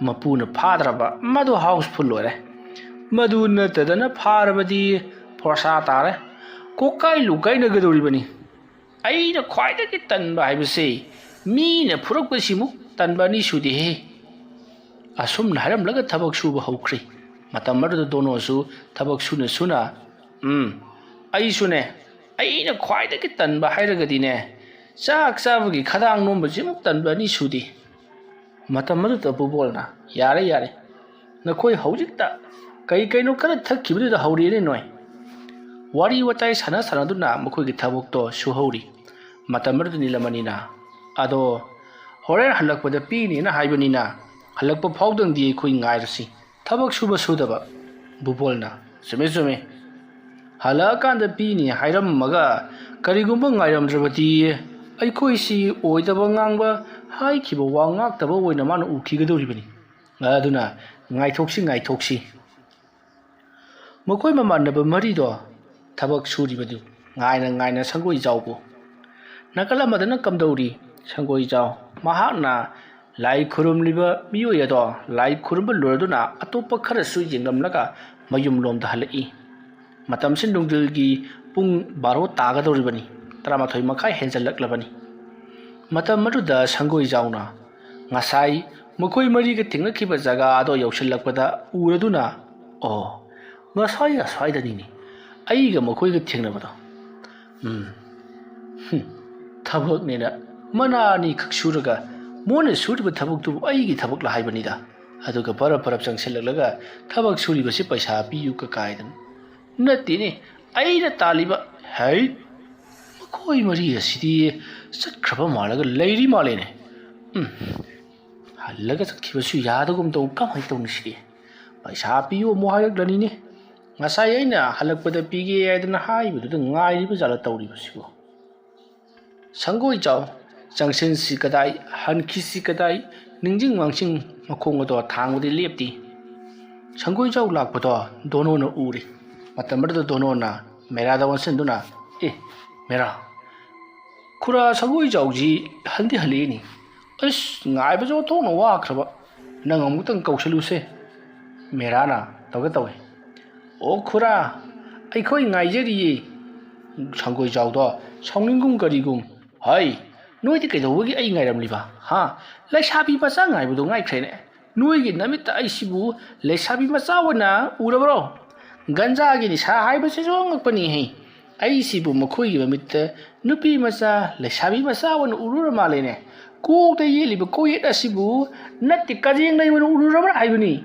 ꯃꯄꯨꯅ ꯐꯥꯗ꯭ꯔꯕ, ꯃꯗꯨ ꯍꯥꯎꯁꯐꯨꯜ ꯑꯣꯏꯔꯦ꯫ ꯃꯗꯨ ꯅꯠꯇꯗꯅ ꯐꯥꯔꯕꯗꯤ ꯐꯣꯔꯁꯥ ꯇꯥꯔꯦ꯫ ꯀꯣꯛꯀꯥꯏ ꯂꯨꯀꯥꯏꯅꯒꯗꯧꯔꯤꯕꯅꯤ꯫ ꯑꯩꯅ ꯈ꯭ꯋꯥꯏꯗꯒꯤ ꯇꯟꯕ ꯍꯥꯏꯕꯁꯤ ꯃꯤꯅ ꯐꯨꯔꯛꯄꯁꯤꯃꯨꯛ ꯇꯟꯕ ꯑꯅꯤ ꯁꯨꯗꯦꯍꯦ꯫" ꯑꯁꯨꯝꯅ ꯍꯥꯏꯔꯝꯂꯒ ꯊꯕꯛ ꯁꯨꯕ ꯍꯧꯈ꯭ꯔꯦ꯫ ꯃꯇꯝ ꯑꯗꯨꯗ ꯗꯣꯅꯣꯁꯨ ꯊꯕꯛ ꯁꯨꯅ ꯁꯨꯅ, "ꯎꯝ, ꯑꯩꯁꯨꯅꯦ, ꯑꯩꯅ ꯈ꯭ꯋꯥꯏꯗꯒꯤ ꯇꯟꯕ ꯍꯥꯏꯔꯒꯗꯤꯅꯦ, ꯆꯥꯛ ꯆꯥꯕꯒꯤ ꯈꯗꯥꯡ ꯅꯣꯝꯕꯁꯤꯃꯨꯛ ꯇꯟꯕ ꯑꯅꯤ ꯁꯨꯗꯦ꯫" ꯃꯇꯝ ꯑꯗꯨꯗ ꯕꯨꯕꯣꯜꯅ, "ꯌꯥꯔꯦ, ꯌꯥꯔꯦ, ꯅꯈꯣꯏ ꯍꯧꯖꯤꯛꯇ ꯀꯩ ꯀꯩꯅꯣ ꯈꯔ ꯊꯛꯈꯤꯕꯗꯨꯗ ꯍꯧꯔꯛꯑꯦꯅꯦ ꯅꯣꯏ꯫" ꯋꯥꯔꯤ ꯋꯥꯇꯥꯏ ꯁꯥꯟꯅ ꯁꯥꯟꯅꯗꯨꯅ ꯃꯈꯣꯏꯒꯤ ꯊꯕꯛꯇꯣ ꯁꯨꯍꯧꯔꯤ꯫ ꯃꯇꯝ ꯑꯗꯨꯗ ꯅꯤꯂꯃꯅꯤꯅ, "ꯑꯗꯣ ꯍꯣꯔꯦꯟ ꯍꯜꯂꯛꯄꯗ ꯄꯤꯅꯦꯅ ꯍꯥꯏꯕꯅꯤꯅ ꯍꯜꯂꯛꯄ ꯐꯥꯎꯗꯪꯗꯤ ꯑꯩꯈꯣꯏ ꯉꯥꯏꯔꯁꯤ꯫ ꯊꯕꯛ ꯁꯨꯕ ꯁꯨꯗꯕ꯫" ꯕꯨꯕꯣꯜꯅ, "ꯆꯨꯝꯃꯦ, ꯆꯨꯝꯃꯦ꯫ ꯍꯜꯂꯛꯑꯀꯥꯟꯗ ꯄꯤꯅꯤ ꯍꯥꯏꯔꯝꯃꯒ ꯀꯔꯤꯒꯨꯝꯕ ꯉꯥꯏꯔꯝꯗ꯭ꯔꯕꯗꯤ ꯑꯩꯈꯣꯏꯁꯤ ꯑꯣꯏꯗꯕ ꯉꯥꯡꯕ, ꯍꯥꯏꯈꯤꯕ ꯋꯥ ꯉꯥꯛꯇꯕ ꯑꯣꯏꯅ ꯃꯥꯅ ꯎꯈꯤꯒꯗꯧꯔꯤꯕꯅꯤ꯫ ꯑꯗꯨꯅ ꯉꯥꯏꯊꯣꯛꯁꯤ, ꯉꯥꯏꯊꯣꯛꯁꯤ꯫" ꯃꯈꯣꯏ ꯃꯃꯥꯟꯅꯕ ꯃꯔꯤꯗꯣ ꯊꯕꯛ ꯁꯨꯔꯤꯕꯗꯨ ꯉꯥꯏꯅ ꯉꯥꯏꯅ ꯁꯪꯒꯣꯏꯖꯥꯎꯕꯨ ꯅꯥꯀꯜ ꯑꯃꯗꯅ ꯀꯝꯗꯧꯔꯤ? ꯁꯪꯒꯣꯏꯖꯥꯎ꯫ ꯃꯍꯥꯛꯅ ꯂꯥꯏ ꯈꯨꯔꯨꯝꯂꯤꯕ ꯃꯤꯑꯣꯏ ꯑꯗꯣ ꯂꯥꯏ ꯈꯨꯔꯨꯝꯕ ꯂꯣꯏꯔꯗꯨꯅ ꯑꯇꯣꯞꯄ ꯈꯔꯁꯨ ꯌꯦꯡꯂꯝꯂꯒ ꯃꯌꯨꯝꯂꯣꯝꯗ ꯍꯜꯂꯛꯏ꯫ ꯃꯇꯝꯁꯤ ꯅꯨꯡꯊꯤꯜꯒꯤ ꯄꯨꯡ ꯕꯥꯔꯣ ꯇꯥꯒꯗꯧꯔꯤꯕꯅꯤ꯫ ꯇꯔꯥꯃꯥꯊꯣꯏ ꯃꯈꯥꯏ ꯍꯦꯟꯖꯜꯂꯛꯂꯕꯅꯤ꯫ ꯃꯇꯝ ꯑꯗꯨꯗ ꯁꯪꯒꯣꯏꯖꯥꯎꯅ ꯉꯁꯥꯏ ꯃꯈꯣꯏ ꯃꯔꯤꯒ ꯊꯦꯡꯅꯈꯤꯕ ꯖꯒꯥ ꯑꯗꯣ ꯌꯧꯁꯤꯜꯂꯛꯄꯗ ꯎꯔꯗꯨꯅ, "ꯑꯣ, ꯉꯁꯥꯏ ꯑꯁ꯭ꯋꯥꯏꯗꯅꯤꯅꯦ ꯑꯩꯒ ꯃꯈꯣꯏꯒ ꯊꯦꯡꯅꯕꯗꯣ꯫ ꯎꯝ, ꯍꯨꯝ, ꯊꯕꯛꯅꯦꯅ ꯃꯅꯥ ꯑꯅꯤꯈꯛ ꯁꯨꯔꯒ ꯃꯣꯏꯅ ꯁꯨꯔꯤꯕ ꯊꯕꯛꯇꯨꯕꯨ ꯑꯩꯒꯤ ꯊꯕꯛꯂ ꯍꯥꯏꯕꯅꯤꯗ꯫ ꯑꯗꯨꯒ ꯄꯔꯞ ꯄꯔꯞ ꯆꯪꯁꯤꯜꯂꯛꯂꯒ ꯊꯕꯛ ꯁꯨꯔꯤꯕꯁꯤ ꯄꯩꯁꯥ ꯄꯤꯌꯨ ꯀꯀꯥꯏꯗꯅ꯫ ꯅꯠꯇꯦꯅꯦ, ꯑꯩꯅ ꯇꯥꯜꯂꯤꯕ꯫ ꯍꯩ, ꯃꯈꯣꯏ ꯃꯔꯤ ꯑꯁꯤꯗꯤ ꯆꯠꯈ꯭ꯔꯕ ꯃꯥꯜꯂꯒ ꯂꯩꯔꯤ ꯃꯥꯜꯂꯦꯅꯦ꯫ ꯎꯝ, ꯍꯜꯂꯒ ꯆꯠꯈꯤꯕꯁꯨ ꯌꯥꯗꯒꯨꯝ ꯇꯧ꯫ ꯀꯃꯥꯏꯅ ꯇꯧꯅꯤ ꯁꯤꯗꯤ? ꯄꯩꯁꯥ ꯄꯤꯌꯨ ꯑꯃꯨꯛ ꯍꯥꯏꯔꯛꯂꯅꯤꯅꯦ꯫ ꯉꯁꯥꯏ ꯑꯩꯅ ꯍꯜꯂꯛꯄꯗ ꯄꯤꯒꯦ ꯍꯥꯏꯗꯅ ꯍꯥꯏꯕꯗꯨꯗ ꯉꯥꯏꯔꯤꯕ ꯖꯥꯠꯂ ꯇꯧꯔꯤꯕꯁꯤꯕꯨ?" ꯁꯪꯒꯣꯏ ꯆꯥꯎ, ꯆꯪꯁꯤꯟꯁꯤ ꯀꯗꯥꯏ, ꯍꯟꯈꯤꯁꯤ ꯀꯗꯥꯏ, ꯅꯤꯡꯁꯤꯡ ꯃꯥꯡꯁꯤꯡ ꯃꯈꯣꯡ ꯑꯗꯣ ꯊꯥꯡꯕꯗꯤ ꯂꯦꯞꯇꯦ꯫ ꯁꯪꯒꯣꯏ ꯆꯥꯎ ꯂꯥꯛꯄꯗꯣ ꯗꯣꯅꯣꯅ ꯎꯔꯦ꯫ ꯃꯇꯝ ꯑꯗꯨꯗ ꯗꯣꯅꯣꯅ ꯃꯦꯔꯥꯗ ꯑꯣꯟꯁꯤꯟꯗꯨꯅ, "ꯑꯦ, ꯃꯦꯔꯥ, ꯈꯨꯔꯥ ꯁꯪꯒꯣꯏ ꯆꯥꯎꯁꯤ ꯍꯟꯗꯤ ꯍꯜꯂꯛꯏꯅꯤ꯫ ꯑꯁ, ꯉꯥꯏꯕꯁꯨ ꯑꯣꯟꯊꯣꯛꯅ ꯋꯥꯈ꯭ꯔꯕ꯫ ꯅꯪ ꯑꯃꯨꯛꯇꯪ ꯀꯧꯁꯜꯂꯨꯁꯦ꯫" ꯃꯦꯔꯥꯅ ꯇꯧꯒꯦ ꯇꯧꯏ꯫ "ꯑꯣ ꯈꯨꯔꯥ, ꯑꯩꯈꯣꯏ ꯉꯥꯏꯖꯔꯤꯌꯦ꯫" ꯁꯪꯒꯣꯏ ꯆꯥꯎꯗꯣ ꯁꯥꯎꯅꯤꯡꯒꯨꯝ ꯀꯔꯤꯒꯨꯝ, "ꯍꯩ, ꯅꯣꯏꯗꯤ ꯀꯩꯗꯧꯕꯒꯤ ꯑꯩ ꯉꯥꯏꯔꯝꯂꯤꯕ? ꯍꯥ? ꯂꯩꯁꯥꯕꯤ ꯃꯆꯥ ꯉꯥꯏꯕꯗꯣ ꯉꯥꯏꯈ꯭ꯔꯦꯅꯦ꯫ ꯅꯣꯏꯒꯤ ꯅꯃꯤꯠꯇ ꯑꯩꯁꯤꯕꯨ ꯂꯩꯁꯥꯕꯤ ꯃꯆꯥ ꯑꯣꯏꯅ ꯎꯔꯕ꯭ꯔꯣ? ꯒꯟꯖꯥꯒꯤ ꯅꯤꯁꯥ ꯍꯥꯏꯕꯁꯤꯁꯨ ꯑꯉꯛꯄꯅꯤꯍꯦ꯫ ꯑꯩꯁꯤꯕꯨ ꯃꯈꯣꯏꯒꯤ ꯃꯃꯤꯠꯇ ꯅꯨꯄꯤ ꯃꯆꯥ, ꯂꯩꯁꯥꯕꯤ ꯃꯆꯥ ꯑꯣꯏꯅ ꯎꯔꯨꯔ ꯃꯥꯜꯂꯦꯅꯦ꯫ ꯀꯣꯛꯇ ꯌꯦꯠꯂꯤꯕ ꯀꯣꯛꯌꯦꯠ ꯑꯁꯤꯕꯨ ꯅꯠꯇꯦ, ꯀꯖꯦꯡ ꯂꯩ ꯑꯣꯏꯅ ꯎꯔꯨꯔꯕ꯭ꯔꯥ ꯍꯥꯏꯕꯅꯤ꯫"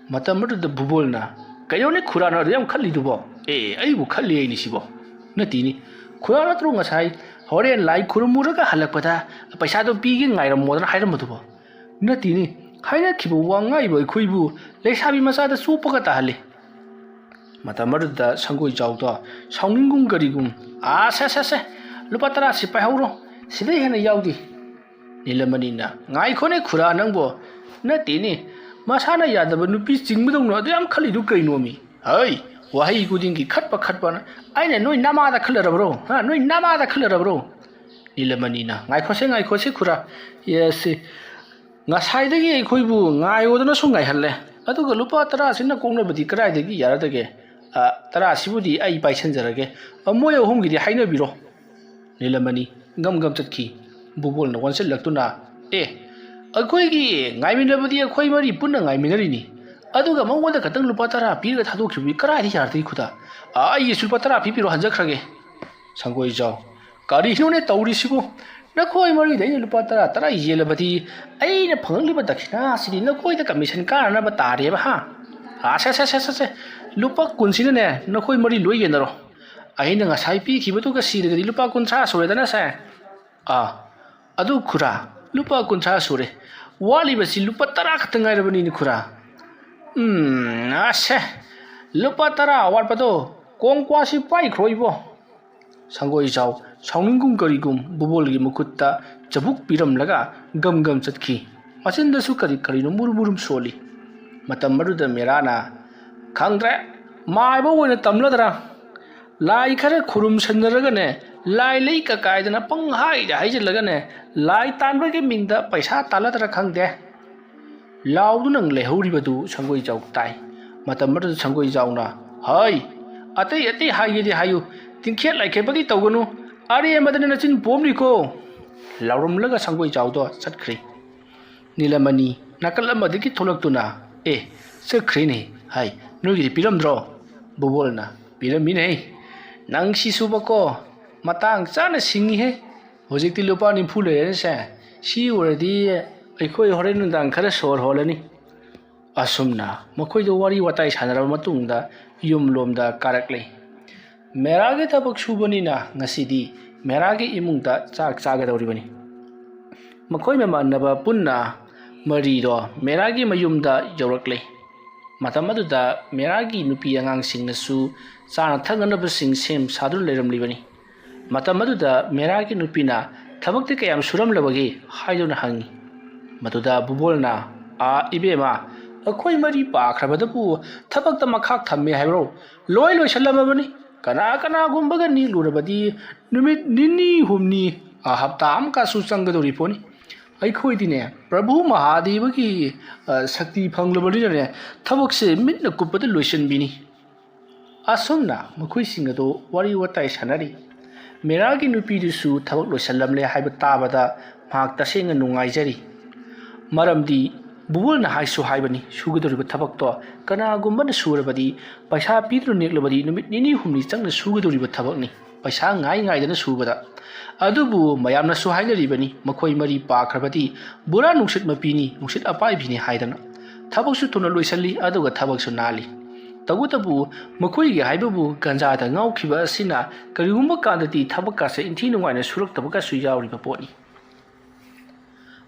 ꯃꯇꯝ ꯑꯗꯨꯗ ꯚꯨꯕꯣꯜꯅ, "ꯀꯩꯅꯣꯅꯦ ꯈꯨꯔꯥꯅ ꯑꯗꯨ ꯌꯥꯝ ꯈꯜꯂꯤꯗꯨꯕꯣ? ꯑꯦ, ꯑꯩꯕꯨ ꯈꯜꯂꯤ ꯍꯥꯏꯅꯤ ꯁꯤꯕꯣ?" "ꯅꯠꯇꯦꯅꯤ, ꯈꯨꯔꯥ ꯅꯠꯇ꯭ꯔꯣ ꯉꯁꯥꯏ ꯍꯣꯔꯦꯟ ꯂꯥꯏ ꯈꯨꯔꯨꯝꯃꯨꯔꯒ ꯍꯜꯂꯛꯄꯗ ꯄꯩꯁꯥꯗꯣ ꯄꯤꯒꯦ ꯉꯥꯏꯔꯝꯃꯣꯗꯅ ꯍꯥꯏꯔꯝꯕꯗꯨꯕꯣ?" "ꯅꯠꯇꯦꯅꯤ, ꯍꯥꯏꯅꯈꯤꯕ ꯋꯥ ꯉꯥꯛꯏꯕ ꯑꯩꯈꯣꯏꯕꯨ ꯂꯩꯁꯥꯕꯤ ꯃꯆꯥꯗ ꯆꯣꯞꯄꯒ ꯇꯥꯍꯜꯂꯤ꯫" ꯃꯇꯝ ꯑꯗꯨꯗ ꯁꯪꯒꯣꯏ ꯆꯥꯎꯗꯣ ꯁꯥꯎꯅꯤꯡꯒꯨꯝ ꯀꯔꯤꯒꯨꯝ, "ꯑꯥ, ꯁꯦ, ꯁꯦ, ꯁꯦ, ꯂꯨꯄꯥ ꯇꯔꯥꯁꯤ ꯄꯥꯏꯍꯧꯔꯣ, ꯁꯤꯗꯩ ꯍꯦꯟꯅ ꯌꯥꯎꯗꯦ꯫" ꯅꯤꯂꯃꯅꯤꯅ, "ꯉꯥꯏꯈꯣꯅꯦ ꯈꯨꯔꯥ ꯅꯪꯕꯣ, ꯅꯠꯇꯦꯅꯦ, ꯃꯁꯥꯅ ꯌꯥꯗꯕ ꯅꯨꯄꯤ ꯆꯤꯡꯕꯗꯧꯅ ꯑꯗꯨ ꯌꯥꯝ ꯈꯜꯂꯤꯗꯨ ꯀꯩꯅꯣꯃꯤ? ꯍꯩ, ꯋꯥꯍꯩ ꯈꯨꯗꯤꯡꯒꯤ ꯈꯠꯄ ꯈꯠꯄꯅ꯫ ꯑꯩꯅ ꯅꯣꯏ ꯅꯃꯥꯗ ꯈꯜꯂꯔꯕ꯭ꯔꯣ? ꯍꯥ, ꯅꯣꯏ ꯅꯃꯥꯗ ꯈꯜꯂꯔꯕ꯭ꯔꯣ?" ꯅꯤꯂꯃꯅꯤꯅ, "ꯉꯥꯏꯈꯣꯁꯦ, ꯉꯥꯏꯈꯣꯁꯦ ꯈꯨꯔꯥ, ꯌꯦꯁꯦ, ꯉꯁꯥꯏꯗꯒꯤ ꯑꯩꯈꯣꯏꯕꯨ ꯉꯥꯏꯌꯣꯗꯅꯁꯨ ꯉꯥꯏꯍꯜꯂꯦ, ꯑꯗꯨꯒ ꯂꯨꯄꯥ ꯇꯔꯥꯁꯤꯅ ꯀꯣꯛꯅꯕꯗꯤ ꯀꯗꯥꯏꯗꯒꯤ ꯌꯥꯔꯗꯒꯦ? ꯑ, ꯇꯔꯥꯁꯤꯕꯨꯗꯤ ꯑꯩ ꯄꯥꯏꯁꯟꯖꯔꯒꯦ꯫ ꯑ, ꯃꯣꯏ ꯑꯍꯨꯝꯒꯤꯗꯤ ꯍꯥꯏꯅꯕꯤꯔꯣ꯫" ꯅꯤꯂꯃꯅꯤ ꯒꯝ ꯒꯝ ꯆꯠꯈꯤ꯫ ꯚꯨꯕꯣꯜꯅ ꯑꯣꯟꯁꯤꯜꯂꯛꯇꯨꯅ, "ꯑꯦ, ꯑꯩꯈꯣꯏꯒꯤ ꯉꯥꯏꯃꯤꯟꯅꯕꯗꯤ ꯑꯩꯈꯣꯏ ꯃꯔꯤ ꯄꯨꯟꯅ ꯉꯥꯏꯃꯤꯟꯅꯔꯤꯅꯤ꯫ ꯑꯗꯨꯒ ꯃꯉꯣꯟꯗ ꯈꯛꯇꯪ ꯂꯨꯄꯥ ꯇꯔꯥ ꯄꯤꯔꯒ ꯊꯥꯗꯣꯛꯈꯤꯕꯗꯤ ꯀꯗꯥꯏꯗ ꯌꯥꯔꯗꯣꯏ ꯈꯨꯗꯥ? ꯑꯥ, ꯑꯩꯒꯤꯁꯨ ꯂꯨꯄꯥ ꯇꯔꯥ ꯄꯤꯕꯤꯔꯣ, ꯍꯟꯖꯈ꯭ꯔꯒꯦ꯫ ꯁꯪꯒꯣꯏꯖꯥꯎ, ꯀꯔꯤꯅꯣꯅꯦ ꯇꯧꯔꯤꯁꯤꯕꯨ? ꯅꯈꯣꯏ ꯃꯔꯤꯗ ꯑꯩꯅ ꯂꯨꯄꯥ ꯇꯔꯥ, ꯇꯔꯥ ꯌꯦꯜꯂꯕꯗꯤ ꯑꯩꯅ ꯐꯪꯂꯛꯂꯤꯕ ꯗꯈꯤꯅꯥꯁꯤꯗꯤ ꯅꯈꯣꯏꯗ ꯀꯃꯤꯁꯟ ꯀꯥꯅꯅꯕ ꯇꯥꯔꯦꯕ, ꯍꯥ? ꯑꯥ, ꯁꯦ, ꯁꯦ, ꯁꯦ, ꯁꯦ, ꯁꯦ꯫ ꯂꯨꯄꯥ ꯀꯨꯟꯁꯤꯅꯅꯦ ꯅꯈꯣꯏ ꯃꯔꯤ ꯂꯣꯏ ꯌꯦꯟꯅꯔꯣ꯫ ꯑꯩꯅ ꯉꯁꯥꯏ ꯄꯤꯈꯤꯕꯗꯨꯒ ꯁꯤꯔꯒꯗꯤ ꯂꯨꯄꯥ ꯀꯨꯟꯊ꯭ꯔꯥ ꯁꯨꯔꯦꯗꯅ ꯁꯦ꯫ ꯑꯥ, ꯑꯗꯨ ꯈꯨꯔꯥ, ꯂꯨꯄꯥ ꯀꯨꯟꯊ꯭ꯔꯥ ꯁꯨꯔꯦ꯫ ꯋꯥꯠꯂꯤꯕꯁꯤ ꯂꯨꯄꯥ ꯇꯔꯥ ꯈꯛꯇ ꯉꯥꯏꯔꯕꯅꯤꯅꯦ ꯈꯨꯔꯥ꯫ ꯎꯝ, ꯑꯁꯦ, ꯂꯨꯄꯥ ꯇꯔꯥ ꯑꯋꯥꯠꯄꯗꯣ ꯀꯣꯡꯀ꯭ꯋꯥꯁꯤ ꯄꯥꯏꯈ꯭ꯔꯣ ꯏꯕꯣ꯫ ꯁꯪꯒꯣꯏꯖꯥꯎ ꯁꯥꯎꯅꯤꯡꯒꯨꯝ ꯀꯔꯤꯒꯨꯝ ꯕꯨꯕꯣꯜꯒꯤ ꯃꯈꯨꯠꯇ ꯆꯕꯨꯛ ꯄꯤꯔꯝꯂꯒ ꯒꯝ ꯒꯝ ꯆꯠꯈꯤ꯫ ꯃꯆꯤꯟꯗꯁꯨ ꯀꯔꯤ ꯀꯔꯤꯅꯣ ꯃꯨꯔꯨꯝ ꯃꯨꯔꯨꯝ ꯁꯣꯜꯂꯤ꯫ ꯃꯇꯝ ꯑꯗꯨꯗ ꯃꯦꯔꯥꯅ, "ꯈꯪꯗ꯭ꯔꯦ, ꯃꯥꯏꯕ ꯑꯣꯏꯅ ꯇꯝꯂꯗ꯭ꯔꯥ? ꯂꯥꯏ ꯈꯔ ꯈꯨꯔꯨꯝꯁꯟꯅꯔꯒꯅꯦ, ꯂꯥꯏ ꯂꯩ ꯀꯀꯥꯏꯗꯅ ꯄꯪꯍꯥꯏꯗ ꯍꯥꯏꯖꯤꯜꯂꯒꯅꯦ, ꯂꯥꯏ ꯇꯥꯟꯕꯒꯤ ꯃꯤꯡꯗ ꯄꯩꯁꯥ ꯇꯥꯜꯂꯗ꯭ꯔꯥ ꯈꯪꯗꯦ" ꯂꯥꯎꯗꯨꯅ ꯂꯩꯍꯧꯔꯤꯕꯗꯨ ꯁꯪꯒꯣꯏꯖꯥꯎ ꯇꯥꯏ꯫ ꯃꯇꯝ ꯑꯗꯨꯗ ꯁꯪꯒꯣꯏꯖꯥꯎꯅ, "ꯍꯩ, ꯑꯇꯩ ꯑꯇꯩ ꯍꯥꯏꯒꯦꯗꯤ ꯍꯥꯏꯌꯨ, ꯇꯤꯡꯈꯦꯠ ꯂꯥꯏꯈꯦꯠꯄꯗꯤ ꯇꯧꯒꯅꯨ, ꯑꯔꯦꯝꯕꯗꯅ ꯅꯆꯤꯟ ꯄꯣꯝꯂꯤꯀꯣ" ꯂꯥꯎꯔꯝꯂꯒ ꯁꯪꯒꯣꯏꯖꯥꯎꯗꯣ ꯆꯠꯈ꯭ꯔꯦ꯫ ꯅꯤꯂꯃꯅꯤ ꯅꯥꯀꯜ ꯑꯃꯗꯒꯤ ꯊꯣꯛꯂꯛꯇꯨꯅ, "ꯑꯦ, ꯆꯠꯈ꯭ꯔꯦꯅꯦ, ꯍꯥꯏ, ꯅꯣꯏꯒꯤꯗꯤ ꯄꯤꯔꯝꯗ꯭ꯔꯣ?" ꯕꯨꯕꯣꯜꯅ, "ꯄꯤꯔꯝꯃꯤꯅꯦ꯫ ꯅꯪ ꯁꯤꯁꯨꯕꯀꯣ, ꯃꯇꯥꯡ ꯆꯥꯅ ꯁꯤꯡꯉꯤꯍꯦ꯫ ꯍꯧꯖꯤꯛꯇꯤ ꯂꯨꯄꯥ ꯅꯤꯐꯨ ꯂꯩꯔꯦꯅꯦꯁꯦ꯫ ꯁꯤ ꯑꯣꯏꯔꯗꯤ ꯑꯩꯈꯣꯏ ꯍꯣꯔꯦꯟ ꯅꯨꯡꯗꯥꯡ ꯈꯔ ꯁꯣꯔ ꯍꯣꯜꯂꯅꯤ"꯫ ꯑꯁꯨꯝꯅ ꯃꯈꯣꯏꯗꯣ ꯋꯥꯔꯤ ꯋꯥꯇꯥꯏ ꯁꯥꯟꯅꯔꯕ ꯃꯇꯨꯡꯗ ꯌꯨꯝꯂꯣꯝꯗ ꯀꯥꯔꯛꯂꯦ꯫ ꯃꯦꯔꯥꯒꯤ ꯊꯕꯛ ꯁꯨꯕꯅꯤꯅ ꯉꯁꯤꯗꯤ ꯃꯦꯔꯥꯒꯤ ꯏꯃꯨꯡꯗ ꯆꯥꯛ ꯆꯥꯒꯗꯧꯔꯤꯕꯅꯤ꯫ ꯃꯈꯣꯏ ꯃꯃꯥꯟꯅꯕ ꯄꯨꯟꯅ ꯃꯔꯤꯗꯣ ꯃꯦꯔꯥꯒꯤ ꯃꯌꯨꯝꯗ ꯌꯧꯔꯛꯂꯦ꯫ ꯃꯇꯝ ꯑꯗꯨꯗ ꯃꯦꯔꯥꯒꯤ ꯅꯨꯄꯤ ꯑꯉꯥꯡꯁꯤꯡꯅꯁꯨ ꯆꯥꯅ ꯊꯛꯅꯅꯕꯁꯤꯡ ꯁꯦꯝ ꯁꯥꯗꯨꯅ ꯂꯩꯔꯝꯂꯤꯕꯅꯤ꯫ ꯃꯇꯝ ꯑꯗꯨꯗ ꯃꯦꯔꯥꯒꯤ ꯅꯨꯄꯤꯅ, "ꯊꯕꯛꯇꯤ ꯀꯌꯥꯝ ꯁꯨꯔꯝꯂꯕꯒꯦ?" ꯍꯥꯏꯗꯨꯅ ꯍꯪꯉꯤ꯫ ꯃꯗꯨꯗ ꯕꯨꯕꯣꯜꯅ, "ꯑꯥ, ꯏꯕꯦꯝꯃ, ꯑꯩꯈꯣꯏ ꯃꯔꯤ ꯄꯥꯈ꯭ꯔꯕꯗꯕꯨ ꯊꯕꯛꯇ ꯃꯈꯥ ꯊꯝꯃꯦ ꯍꯥꯏꯕ꯭ꯔꯣ? ꯂꯣꯏ ꯂꯣꯏꯁꯤꯜꯂꯝꯃꯕꯅꯤ꯫ ꯀꯅꯥ ꯀꯅꯥꯒꯨꯝꯕꯒ ꯅꯦꯛꯂꯨꯔꯕꯗꯤ ꯅꯨꯃꯤꯠ ꯅꯤꯅꯤ ꯍꯨꯝꯅꯤ, ꯑ, ꯍꯞꯇꯥ ꯑꯃꯀꯁꯨ ꯆꯪꯒꯗꯧꯔꯤ ꯄꯣꯠꯅꯤ꯫ ꯑꯩꯈꯣꯏꯗꯤꯅꯦ, ꯄ꯭ꯔꯚꯨ ꯃꯍꯥꯗꯦꯕꯒꯤ, ꯑ, ꯁꯛꯇꯤ ꯐꯪꯂꯕꯅꯤꯅꯅꯦ, ꯊꯕꯛꯁꯦ ꯃꯤꯠꯅ ꯀꯨꯞꯄꯗ ꯂꯣꯏꯁꯤꯟꯕꯤꯅꯤ"꯫ ꯑꯁꯨꯝꯅ ꯃꯈꯣꯏꯁꯤꯡ ꯑꯗꯨ ꯋꯥꯔꯤ ꯋꯥꯇꯥꯏ ꯁꯥꯟꯅꯔꯤ꯫ ꯃꯦꯔꯥꯒꯤ ꯅꯨꯄꯤꯗꯨꯁꯨ ꯊꯕꯛ ꯂꯣꯏꯁꯤꯜꯂꯝꯂꯦ ꯍꯥꯏꯕ ꯇꯥꯕꯗ ꯃꯍꯥꯛ ꯇꯁꯦꯡꯅ ꯅꯨꯡꯉꯥꯏꯖꯔꯤ꯫ ꯃꯔꯝꯗꯤ ꯕꯨꯕꯣꯜꯅ ꯍꯥꯏꯁꯨ ꯍꯥꯏꯕꯅꯤ, ꯁꯨꯒꯗꯧꯔꯤꯕ ꯊꯕꯛꯇꯣ ꯀꯅꯥꯒꯨꯝꯕꯅ ꯁꯨꯔꯕꯗꯤ, ꯄꯩꯁꯥ ꯄꯤꯗꯨꯅ ꯅꯦꯛꯂꯕꯗꯤ ꯅꯨꯃꯤꯠ ꯅꯤꯅꯤ ꯍꯨꯝꯅꯤ ꯆꯪꯅ ꯁꯨꯒꯗꯧꯔꯤꯕ ꯊꯕꯛꯅꯤ, ꯄꯩꯁꯥ ꯉꯥꯏ ꯉꯥꯏꯗꯅ ꯁꯨꯕꯗ꯫ ꯑꯗꯨꯕꯨ ꯃꯌꯥꯝꯅꯁꯨ ꯍꯥꯏꯅꯔꯤꯕꯅꯤ, ꯃꯈꯣꯏ ꯃꯔꯤ ꯄꯥꯈ꯭ꯔꯕꯗꯤ ꯕꯣꯔꯥ ꯅꯨꯡꯁꯤꯠ ꯃꯄꯤꯅꯤ, ꯅꯨꯡꯁꯤꯠ ꯑꯄꯥꯏꯕꯤꯅꯤ ꯍꯥꯏꯗꯅ꯫ ꯊꯕꯛꯁꯨ ꯊꯨꯅ ꯂꯣꯏꯁꯤꯜꯂꯤ, ꯑꯗꯨꯒ ꯊꯕꯛꯁꯨ ꯅꯥꯜꯂꯤ꯫ ꯇꯧꯕꯇꯕꯨ ꯃꯈꯣꯏꯒꯤ ꯍꯥꯏꯕꯕꯨ ꯒꯟꯖꯥꯗ ꯉꯥꯎꯈꯤꯕ ꯑꯁꯤꯅ ꯀꯔꯤꯒꯨꯝꯕ ꯀꯥꯟꯗꯗꯤ ꯊꯕꯛꯀꯁꯦ ꯏꯟꯊꯤ ꯅꯨꯡꯉꯥꯏꯅ ꯁꯨꯔꯛꯇꯕꯒꯁꯨ ꯌꯥꯎꯔꯤꯕ ꯄꯣꯠꯅꯤ꯫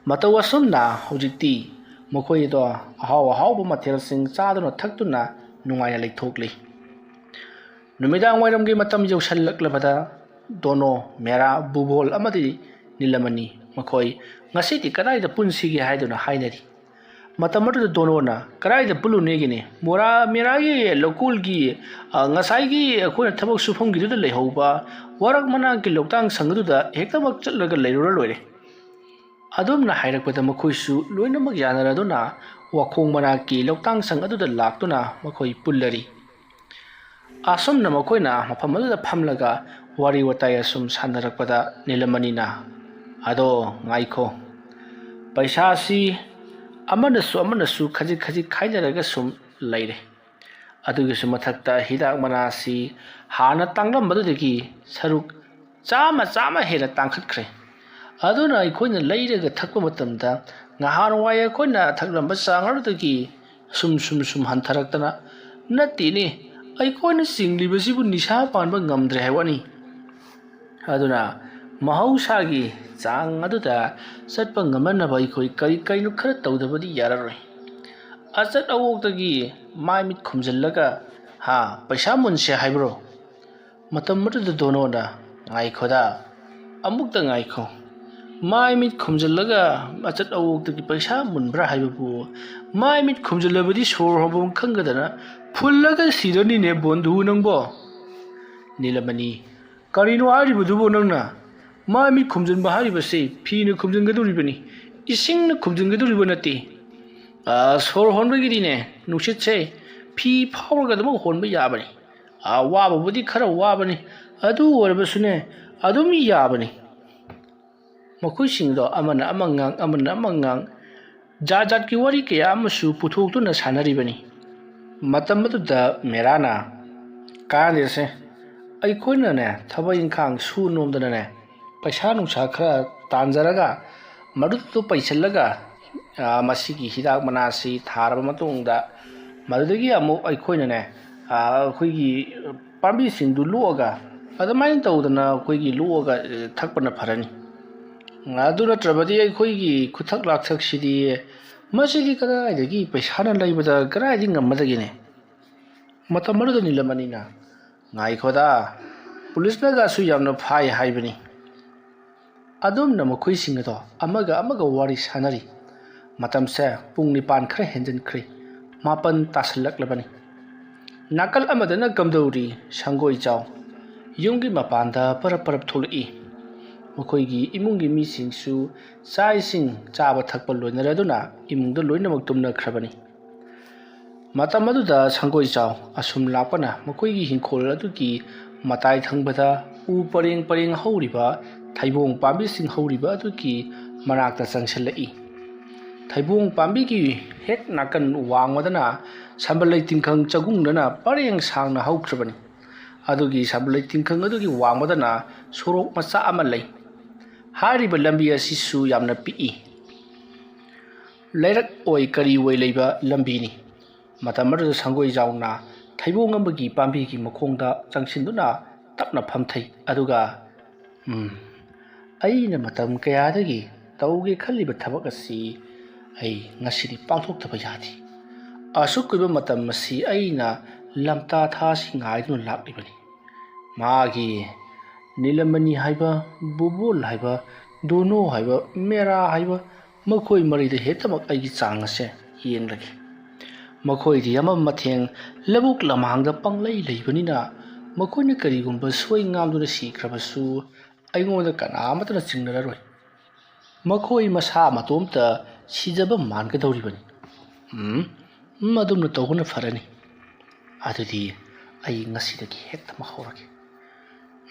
ꯃꯇꯧ ꯑꯁꯨꯝꯅ ꯍꯧꯖꯤꯛꯇꯤ ꯃꯈꯣꯏꯗꯣ ꯑꯍꯥꯎ ꯑꯍꯥꯎꯕ ꯃꯊꯦꯜꯁꯤꯡ ꯆꯥꯗꯨꯅ ꯊꯛꯇꯨꯅ ꯅꯨꯡꯉꯥꯏꯅ ꯂꯩꯊꯣꯛꯂꯤ꯫ ꯅꯨꯃꯤꯗꯥꯡ ꯋꯥꯏꯔꯝꯒꯤ ꯃꯇꯝ ꯌꯧꯁꯤꯜꯂꯛꯂꯕꯗ ꯗꯣꯅꯣ, ꯃꯦꯔꯥ, ꯕꯨꯕꯣꯜ ꯑꯃꯗꯤ ꯅꯤꯂꯃꯅꯤ ꯃꯈꯣꯏ ꯉꯁꯤꯗꯤ ꯀꯗꯥꯏꯗ ꯄꯨꯟꯁꯤꯒꯦ ꯍꯥꯏꯗꯨꯅ ꯍꯥꯏꯅꯔꯤ꯫ ꯃꯇꯝ ꯑꯗꯨꯗ ꯗꯣꯅꯣꯅ, "ꯀꯗꯥꯏꯗ ꯄꯨꯜꯂꯨꯅꯦꯒꯤꯅꯦ? ꯃꯣꯔꯥ ꯃꯦꯔꯥꯒꯤ ꯂꯧꯀꯣꯜꯒꯤ, ꯑ, ꯉꯁꯥꯏꯒꯤ ꯑꯩꯈꯣꯏꯅ ꯊꯕꯛ ꯁꯨꯐꯝꯒꯤꯗꯨꯗ ꯂꯩꯍꯧꯕ ꯋꯥꯔꯛ ꯃꯅꯥꯛꯀꯤ ꯂꯣꯛꯇꯥꯡ ꯁꯪ ꯑꯗꯨꯗ ꯍꯦꯛꯇꯃꯛ ꯆꯠꯂꯒ ꯂꯩꯔꯨꯔ ꯂꯣꯏꯔꯦ"꯫ ꯑꯗꯨꯝꯅ ꯍꯥꯏꯔꯛꯄꯗ ꯃꯈꯣꯏꯁꯨ ꯂꯣꯏꯅꯃꯛ ꯌꯥꯅꯔꯗꯨꯅ ꯋꯥꯈꯣꯡ ꯃꯅꯥꯛꯀꯤ ꯂꯣꯛꯇꯥꯡ ꯁꯪ ꯑꯗꯨꯗ ꯂꯥꯛꯇꯨꯅ ꯃꯈꯣꯏ ꯄꯨꯜꯂꯔꯤ꯫ ꯑꯁꯨꯝꯅ ꯃꯈꯣꯏꯅ ꯃꯐꯝ ꯑꯗꯨꯗ ꯐꯝꯂꯒ ꯋꯥꯔꯤ ꯋꯥꯇꯥꯏ ꯑꯁꯨꯝ ꯁꯥꯟꯅꯔꯛꯄꯗ ꯅꯤꯂꯃꯅꯤꯅ, "ꯑꯗꯣ ꯉꯥꯏꯈꯣ, ꯄꯩꯁꯥꯁꯤ ꯑꯃꯅꯁꯨ ꯑꯃꯅꯁꯨ ꯈꯖꯤꯛ ꯈꯖꯤꯛ ꯈꯥꯏꯅꯔꯒ ꯁꯨꯝ ꯂꯩꯔꯦ꯫ ꯑꯗꯨꯒꯤꯁꯨ ꯃꯊꯛꯇ ꯍꯤꯗꯥꯛ ꯃꯅꯥꯁꯤ ꯍꯥꯟꯅ ꯇꯥꯡꯂꯝꯕꯗꯨꯗꯒꯤ ꯁꯔꯨꯛ ꯆꯥꯝꯃ, ꯆꯥꯝꯃ ꯍꯦꯟꯅ ꯇꯥꯡꯈꯠꯈ꯭ꯔꯦ꯫ ꯑꯗꯨꯅ ꯑꯩꯈꯣꯏꯅ ꯂꯩꯔꯒ ꯊꯛꯄ ꯃꯇꯝꯗ ꯉꯍꯥꯟꯋꯥꯏ ꯑꯩꯈꯣꯏꯅ ꯊꯛꯂꯝꯕ ꯆꯥꯡ ꯑꯗꯨꯗꯒꯤ ꯁꯨꯝ, ꯁꯨꯝ, ꯁꯨꯝ ꯍꯟꯊꯔꯛꯇꯅ, ꯅꯠꯇꯦꯅꯦ, ꯑꯩꯈꯣꯏꯅ ꯆꯤꯡꯂꯤꯕꯁꯤꯕꯨ ꯅꯤꯁꯥ ꯄꯥꯟꯕ ꯉꯝꯗ꯭ꯔꯦ ꯍꯥꯏꯕꯅꯤ꯫ ꯑꯗꯨꯅ ꯃꯍꯧꯁꯥꯒꯤ ꯆꯥꯡ ꯑꯗꯨꯗ ꯆꯠꯄ ꯉꯝꯅꯅꯕ ꯑꯩꯈꯣꯏ ꯀꯔꯤ ꯀꯔꯤꯅꯣ ꯈꯔ ꯇꯧꯗꯕꯗꯤ ꯌꯥꯔꯔꯣꯏ꯫ ꯑꯆꯠ ꯑꯋꯣꯛꯇꯒꯤ ꯃꯥꯏ ꯃꯤꯠ ꯈꯨꯝꯖꯤꯜꯂꯒ, ꯍꯥ, ꯄꯩꯁꯥ ꯃꯨꯟꯁꯦ ꯍꯥꯏꯕ꯭ꯔꯣ?" ꯃꯇꯝ ꯑꯗꯨꯗ ꯗꯣꯅꯣꯅ, "ꯉꯥꯏꯈꯣꯗ, ꯑꯃꯨꯛꯇ ꯉꯥꯏꯈꯣ꯫ ꯃꯥꯏ ꯃꯤꯠ ꯈꯨꯝꯖꯤꯜꯂꯒ ꯑꯆꯠ ꯑꯋꯣꯛꯇꯒꯤ ꯄꯩꯁꯥ ꯃꯨꯟꯕ꯭ꯔꯥ ꯍꯥꯏꯕꯕꯨ, ꯃꯥꯏ ꯃꯤꯠ ꯈꯨꯝꯖꯤꯜꯂꯕꯗꯤ ꯁꯣꯔ ꯍꯣꯟꯐꯝ ꯈꯪꯗꯗꯅ ꯐꯨꯜꯂꯒ ꯁꯤꯔꯅꯤꯅꯦ ꯕꯣꯟꯙꯨ ꯅꯪꯕꯣ꯫" ꯅꯤꯂꯃꯅꯤ, "ꯀꯔꯤꯅꯣ ꯍꯥꯏꯔꯤꯕꯗꯨꯕꯨ ꯅꯪꯅ? ꯃꯥꯏ ꯃꯤꯠ ꯈꯨꯝꯖꯤꯟꯕ ꯍꯥꯏꯔꯤꯕꯁꯤ ꯐꯤꯅ ꯈꯨꯝꯖꯤꯟꯒꯗꯧꯔꯤꯕꯅꯤ, ꯏꯁꯤꯡꯅ ꯈꯨꯝꯖꯤꯟꯒꯗꯧꯔꯤꯕ ꯅꯠꯇꯦ꯫ ꯑ, ꯁꯣꯔ ꯍꯣꯟꯕꯒꯤꯗꯤꯅꯦ, ꯅꯨꯡꯁꯤꯠꯁꯦ ꯐꯤ ꯐꯥꯎꯔꯒ ꯑꯗꯨꯃꯛ ꯍꯣꯟꯕ ꯌꯥꯕꯅꯤ꯫ ꯑ, ꯋꯥꯕꯕꯨꯗꯤ ꯈꯔ ꯋꯥꯕꯅꯤ, ꯑꯗꯨ ꯑꯣꯏꯔꯕꯁꯨꯅꯦ, ꯑꯗꯨꯝ ꯌꯥꯕꯅꯤ꯫" ꯃꯈꯣꯏꯁꯤꯡꯗꯣ ꯑꯃꯅ ꯑꯃ ꯉꯥꯡ, ꯑꯃꯅ ꯑꯃ ꯉꯥꯡ, ꯖꯥꯠ ꯖꯥꯠꯀꯤ ꯋꯥꯔꯤ ꯀꯌꯥ ꯑꯃꯁꯨ ꯄꯨꯊꯣꯛꯇꯨꯅ ꯁꯥꯟꯅꯔꯤꯕꯅꯤ꯫ ꯃꯇꯝ ꯑꯗꯨꯗ ꯃꯦꯔꯥꯅ, "ꯀꯥꯟꯅꯗꯦꯁꯦ, ꯑꯩꯈꯣꯏꯅꯅꯦ ꯊꯕꯛ ꯏꯪꯈꯥꯡ ꯁꯨ ꯅꯣꯝꯗꯅꯅꯦ, ꯄꯩꯁꯥ ꯅꯨꯡꯁꯥ ꯈꯔ ꯇꯥꯟꯖꯔꯒ, ꯃꯗꯨꯗꯨ ꯄꯩꯁꯤꯜꯂꯒ, ꯑ, ꯃꯁꯤꯒꯤ ꯍꯤꯗꯥꯛ ꯃꯅꯥꯁꯤ ꯊꯥꯔꯕ ꯃꯇꯨꯡꯗ, ꯃꯗꯨꯗꯒꯤ ꯑꯃꯨꯛ ꯑꯩꯈꯣꯏꯅꯅꯦ, ꯑ, ꯑꯩꯈꯣꯏꯒꯤ ꯄꯥꯝꯕꯤꯁꯤꯡꯗꯨ ꯂꯣꯛꯑꯒ, ꯑꯗꯨꯃꯥꯏꯅ ꯇꯧꯗꯅ ꯑꯩꯈꯣꯏꯒꯤ ꯂꯣꯛꯑꯒ, ꯑ, ꯊꯛꯄꯅ ꯐꯔꯅꯤ꯫ ꯑꯗꯨ ꯅꯠꯇ꯭ꯔꯕꯗꯤ ꯑꯩꯈꯣꯏꯒꯤ ꯈꯨꯊꯛ ꯂꯥꯛꯊꯛꯁꯤꯗꯤ, ꯃꯁꯤꯗꯤ ꯀꯗꯥꯏꯗꯒꯤ ꯄꯩꯁꯥꯅ ꯂꯩꯕꯗ ꯀꯗꯥꯏꯗꯒꯤ ꯉꯝꯃꯗꯒꯦꯅꯦ?" ꯃꯇꯝ ꯑꯗꯨꯗ ꯅꯤꯂꯃꯅꯤꯅ, "ꯉꯥꯏꯈꯣꯗ, ꯄꯨꯂꯤꯁꯅꯒꯁꯨ ꯌꯥꯝꯅ ꯐꯥꯏ ꯍꯥꯏꯕꯅꯤ꯫" ꯑꯗꯨꯝꯅ ꯃꯈꯣꯏꯁꯤꯡ ꯑꯗꯣ ꯑꯃꯒ ꯑꯃꯒ ꯋꯥꯔꯤ ꯁꯥꯟꯅꯔꯤ꯫ ꯃꯇꯝꯁꯦ ꯄꯨꯡ ꯅꯤꯄꯥꯟ ꯈꯔ ꯍꯦꯟꯖꯤꯟꯈ꯭ꯔꯦ꯫ ꯃꯥꯄꯟ ꯇꯥꯁꯜꯂꯛꯂꯕꯅꯤ꯫ ꯅꯥꯀꯜ ꯑꯃꯗꯅ ꯀꯝꯗꯧꯔꯤ ꯁꯪꯒꯣꯏ ꯆꯥꯎ ꯌꯨꯝꯒꯤ ꯃꯄꯥꯟꯗ ꯄꯔꯞ ꯄꯔꯞ ꯊꯣꯛꯂꯛꯏ꯫ ꯃꯈꯣꯏꯒꯤ ꯏꯃꯨꯡꯒꯤ ꯃꯤꯁꯤꯡꯁꯨ ꯆꯥꯛ ꯏꯁꯤꯡ ꯆꯥꯕ ꯊꯛꯄ ꯂꯣꯏꯅꯔꯗꯨꯅ ꯏꯃꯨꯡꯗ ꯂꯣꯏꯅꯃꯛ ꯇꯨꯝꯅꯈ꯭ꯔꯕꯅꯤ꯫ ꯃꯇꯝ ꯑꯗꯨꯗ ꯁꯪꯒꯣꯏ ꯆꯥꯎ ꯑꯁꯨꯝ ꯂꯥꯛꯄꯅ ꯃꯈꯣꯏꯒꯤ ꯍꯤꯡꯈꯣꯜ ꯑꯗꯨꯒꯤ ꯃꯇꯥꯏ ꯊꯪꯕꯗ ꯎ ꯄꯔꯦꯡ ꯄꯔꯦꯡ ꯍꯧꯔꯤꯕ ꯊꯩꯕꯣꯡ ꯄꯥꯝꯕꯤꯁꯤꯡ ꯍꯧꯔꯤꯕ ꯑꯗꯨꯒꯤ ꯃꯅꯥꯛꯇ ꯆꯪꯁꯤꯜꯂꯛꯏ꯫ ꯊꯩꯕꯣꯡ ꯄꯥꯝꯕꯤꯒꯤ ꯍꯦꯛ ꯅꯥꯀꯟ ꯋꯥꯡꯃꯗꯅ ꯁꯝꯕꯜ ꯂꯩ ꯇꯤꯡꯈꯪ ꯆꯒꯨꯡꯗꯅ ꯄꯔꯦꯡ ꯁꯥꯡꯅ ꯍꯧꯈ꯭ꯔꯕꯅꯤ꯫ ꯑꯗꯨꯒꯤ ꯁꯝꯕꯜ ꯂꯩ ꯇꯤꯡꯈꯪ ꯑꯗꯨꯒꯤ ꯋꯥꯡꯃꯗꯅ ꯁꯣꯔꯣꯛ ꯃꯆꯥ ꯑꯃ ꯂꯩ꯫ ꯍꯥꯏꯔꯤꯕ ꯂꯝꯕꯤ ꯑꯁꯤꯁꯨ ꯌꯥꯝꯅ ꯄꯤꯛꯏ꯫ ꯂꯩꯔꯛ ꯑꯣꯏ ꯀꯔꯤ ꯑꯣꯏ ꯂꯩꯕ ꯂꯝꯕꯤꯅꯤ꯫ ꯃꯇꯝ ꯑꯗꯨꯗ ꯁꯪꯒꯣꯏ ꯖꯥꯎꯅ ꯊꯩꯕꯣꯡ ꯑꯃꯒꯤ ꯄꯥꯝꯕꯤꯒꯤ ꯃꯈꯣꯡꯗ ꯆꯪꯁꯤꯟꯗꯨꯅ ꯇꯞꯅ ꯐꯝꯊꯩ꯫ ꯑꯗꯨꯒ, "ꯎꯝ, ꯑꯩꯅ ꯃꯇꯝ ꯀꯌꯥꯗꯒꯤ ꯇꯧꯒꯦ ꯈꯜꯂꯤꯕ ꯊꯕꯛ ꯑꯁꯤ ꯑꯩ ꯉꯁꯤꯗꯤ ꯄꯥꯡꯊꯣꯛꯇꯕ ꯌꯥꯗꯦ꯫ ꯑꯁꯨꯛ ꯀꯨꯏꯕ ꯃꯇꯝ ꯑꯁꯤ ꯑꯩꯅ ꯂꯝꯇꯥ ꯊꯥꯁꯤ ꯉꯥꯏꯗꯨꯅ ꯂꯥꯛꯂꯤꯕꯅꯤ꯫ ꯃꯥꯒꯤ ꯅꯤꯂꯃꯅꯤ ꯍꯥꯏꯕ, ꯕꯨꯕꯣꯜ ꯍꯥꯏꯕ, ꯗꯣꯅꯣ ꯍꯥꯏꯕ, ꯃꯦꯔꯥ ꯍꯥꯏꯕ, ꯃꯈꯣꯏ ꯃꯔꯤꯗ ꯍꯦꯛꯇꯃꯛ ꯑꯩꯒꯤ ꯆꯥꯡ ꯑꯁꯦ ꯌꯦꯡꯂꯒꯦ꯫ ꯃꯈꯣꯏꯗꯤ ꯑꯃ ꯃꯊꯦꯡ ꯂꯧꯕꯨꯛ ꯂꯝꯍꯥꯡꯗ ꯄꯪꯂꯩ ꯂꯩꯕꯅꯤꯅ, ꯃꯈꯣꯏꯅ ꯀꯔꯤꯒꯨꯝꯕ ꯁꯣꯏ ꯉꯥꯝꯗꯨꯅ ꯁꯤꯈ꯭ꯔꯕꯁꯨ ꯑꯩꯉꯣꯟꯗ ꯀꯅꯥ ꯑꯃꯠꯇꯅ ꯆꯤꯡꯅꯔꯔꯣꯏ꯫ ꯃꯈꯣꯏ ꯃꯁꯥ ꯃꯇꯣꯝꯇ ꯁꯤꯖꯕ ꯃꯥꯟꯒꯗꯧꯔꯤꯕꯅꯤ꯫ ꯎꯝ, ꯃꯗꯨꯝꯅ ꯇꯧꯕꯅ ꯐꯔꯅꯤ꯫ ꯑꯗꯨꯗꯤ ꯑꯩ ꯉꯁꯤꯗꯒꯤ ꯍꯦꯛꯇꯃꯛ ꯍꯧꯔꯒꯦ꯫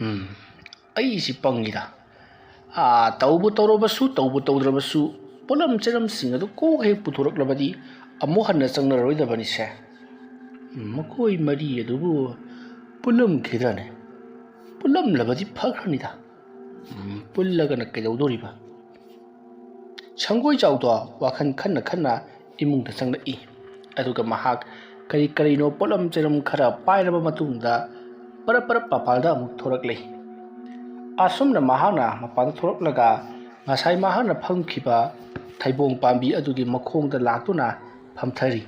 ꯎꯝ, ꯑꯩꯁꯤ ꯄꯪꯉꯤꯗ꯫ ꯑꯥ, ꯇꯧꯕꯨ ꯇꯧꯔꯕꯁꯨ, ꯇꯧꯕꯨ ꯇꯧꯗ꯭ꯔꯕꯁꯨ, ꯄꯣꯠꯂꯝ ꯆꯩꯔꯝꯁꯤꯡ ꯑꯗꯨ ꯀꯣꯛ ꯍꯦꯛ ꯄꯨꯊꯣꯔꯛꯂꯕꯗꯤ ꯑꯃꯨꯛ ꯍꯟꯅ ꯆꯪꯅꯔꯔꯣꯏꯗꯕꯅꯤꯁꯦ꯫ ꯎꯝ, ꯃꯈꯣꯏ ꯃꯔꯤ ꯑꯗꯨꯕꯨ ꯄꯨꯜꯂꯝꯈꯤꯗ꯭ꯔꯅꯦ? ꯄꯨꯜꯂꯝꯂꯕꯗꯤ ꯐꯈ꯭ꯔꯅꯤꯗ꯫ ꯎꯝ, ꯄꯨꯜꯂꯒꯅ ꯀꯩꯗꯧꯗꯣꯔꯤꯕ? ꯁꯪꯒꯣꯏꯖꯥꯎꯗꯣ ꯋꯥꯈꯜ ꯈꯟꯅ ꯈꯟꯅ ꯏꯃꯨꯡꯗ ꯆꯪꯂꯛꯏ꯫ ꯑꯗꯨꯒ ꯃꯍꯥꯛ ꯀꯔꯤ ꯀꯔꯤꯅꯣ ꯄꯣꯠꯂꯝ ꯆꯩꯔꯝ ꯈꯔ ꯄꯥꯏꯔꯕ ꯃꯇꯨꯡꯗ ꯄꯔꯞ ꯄꯔꯞ ꯃꯄꯥꯟꯗ ꯑꯃꯨꯛ ꯊꯣꯔꯛꯂꯦ꯫ ꯑꯁꯨꯝꯅ ꯃꯍꯥꯛꯅ ꯃꯄꯥꯟꯗ ꯊꯣꯔꯛꯂꯒ ꯉꯁꯥꯏ ꯃꯍꯥꯛꯅ ꯐꯝꯈꯤꯕ ꯊꯩꯕꯣꯡ ꯄꯥꯝꯕꯤ ꯑꯗꯨꯒꯤ ꯃꯈꯣꯡꯗ ꯂꯥꯛꯇꯨꯅ ꯐꯝꯊꯔꯤ꯫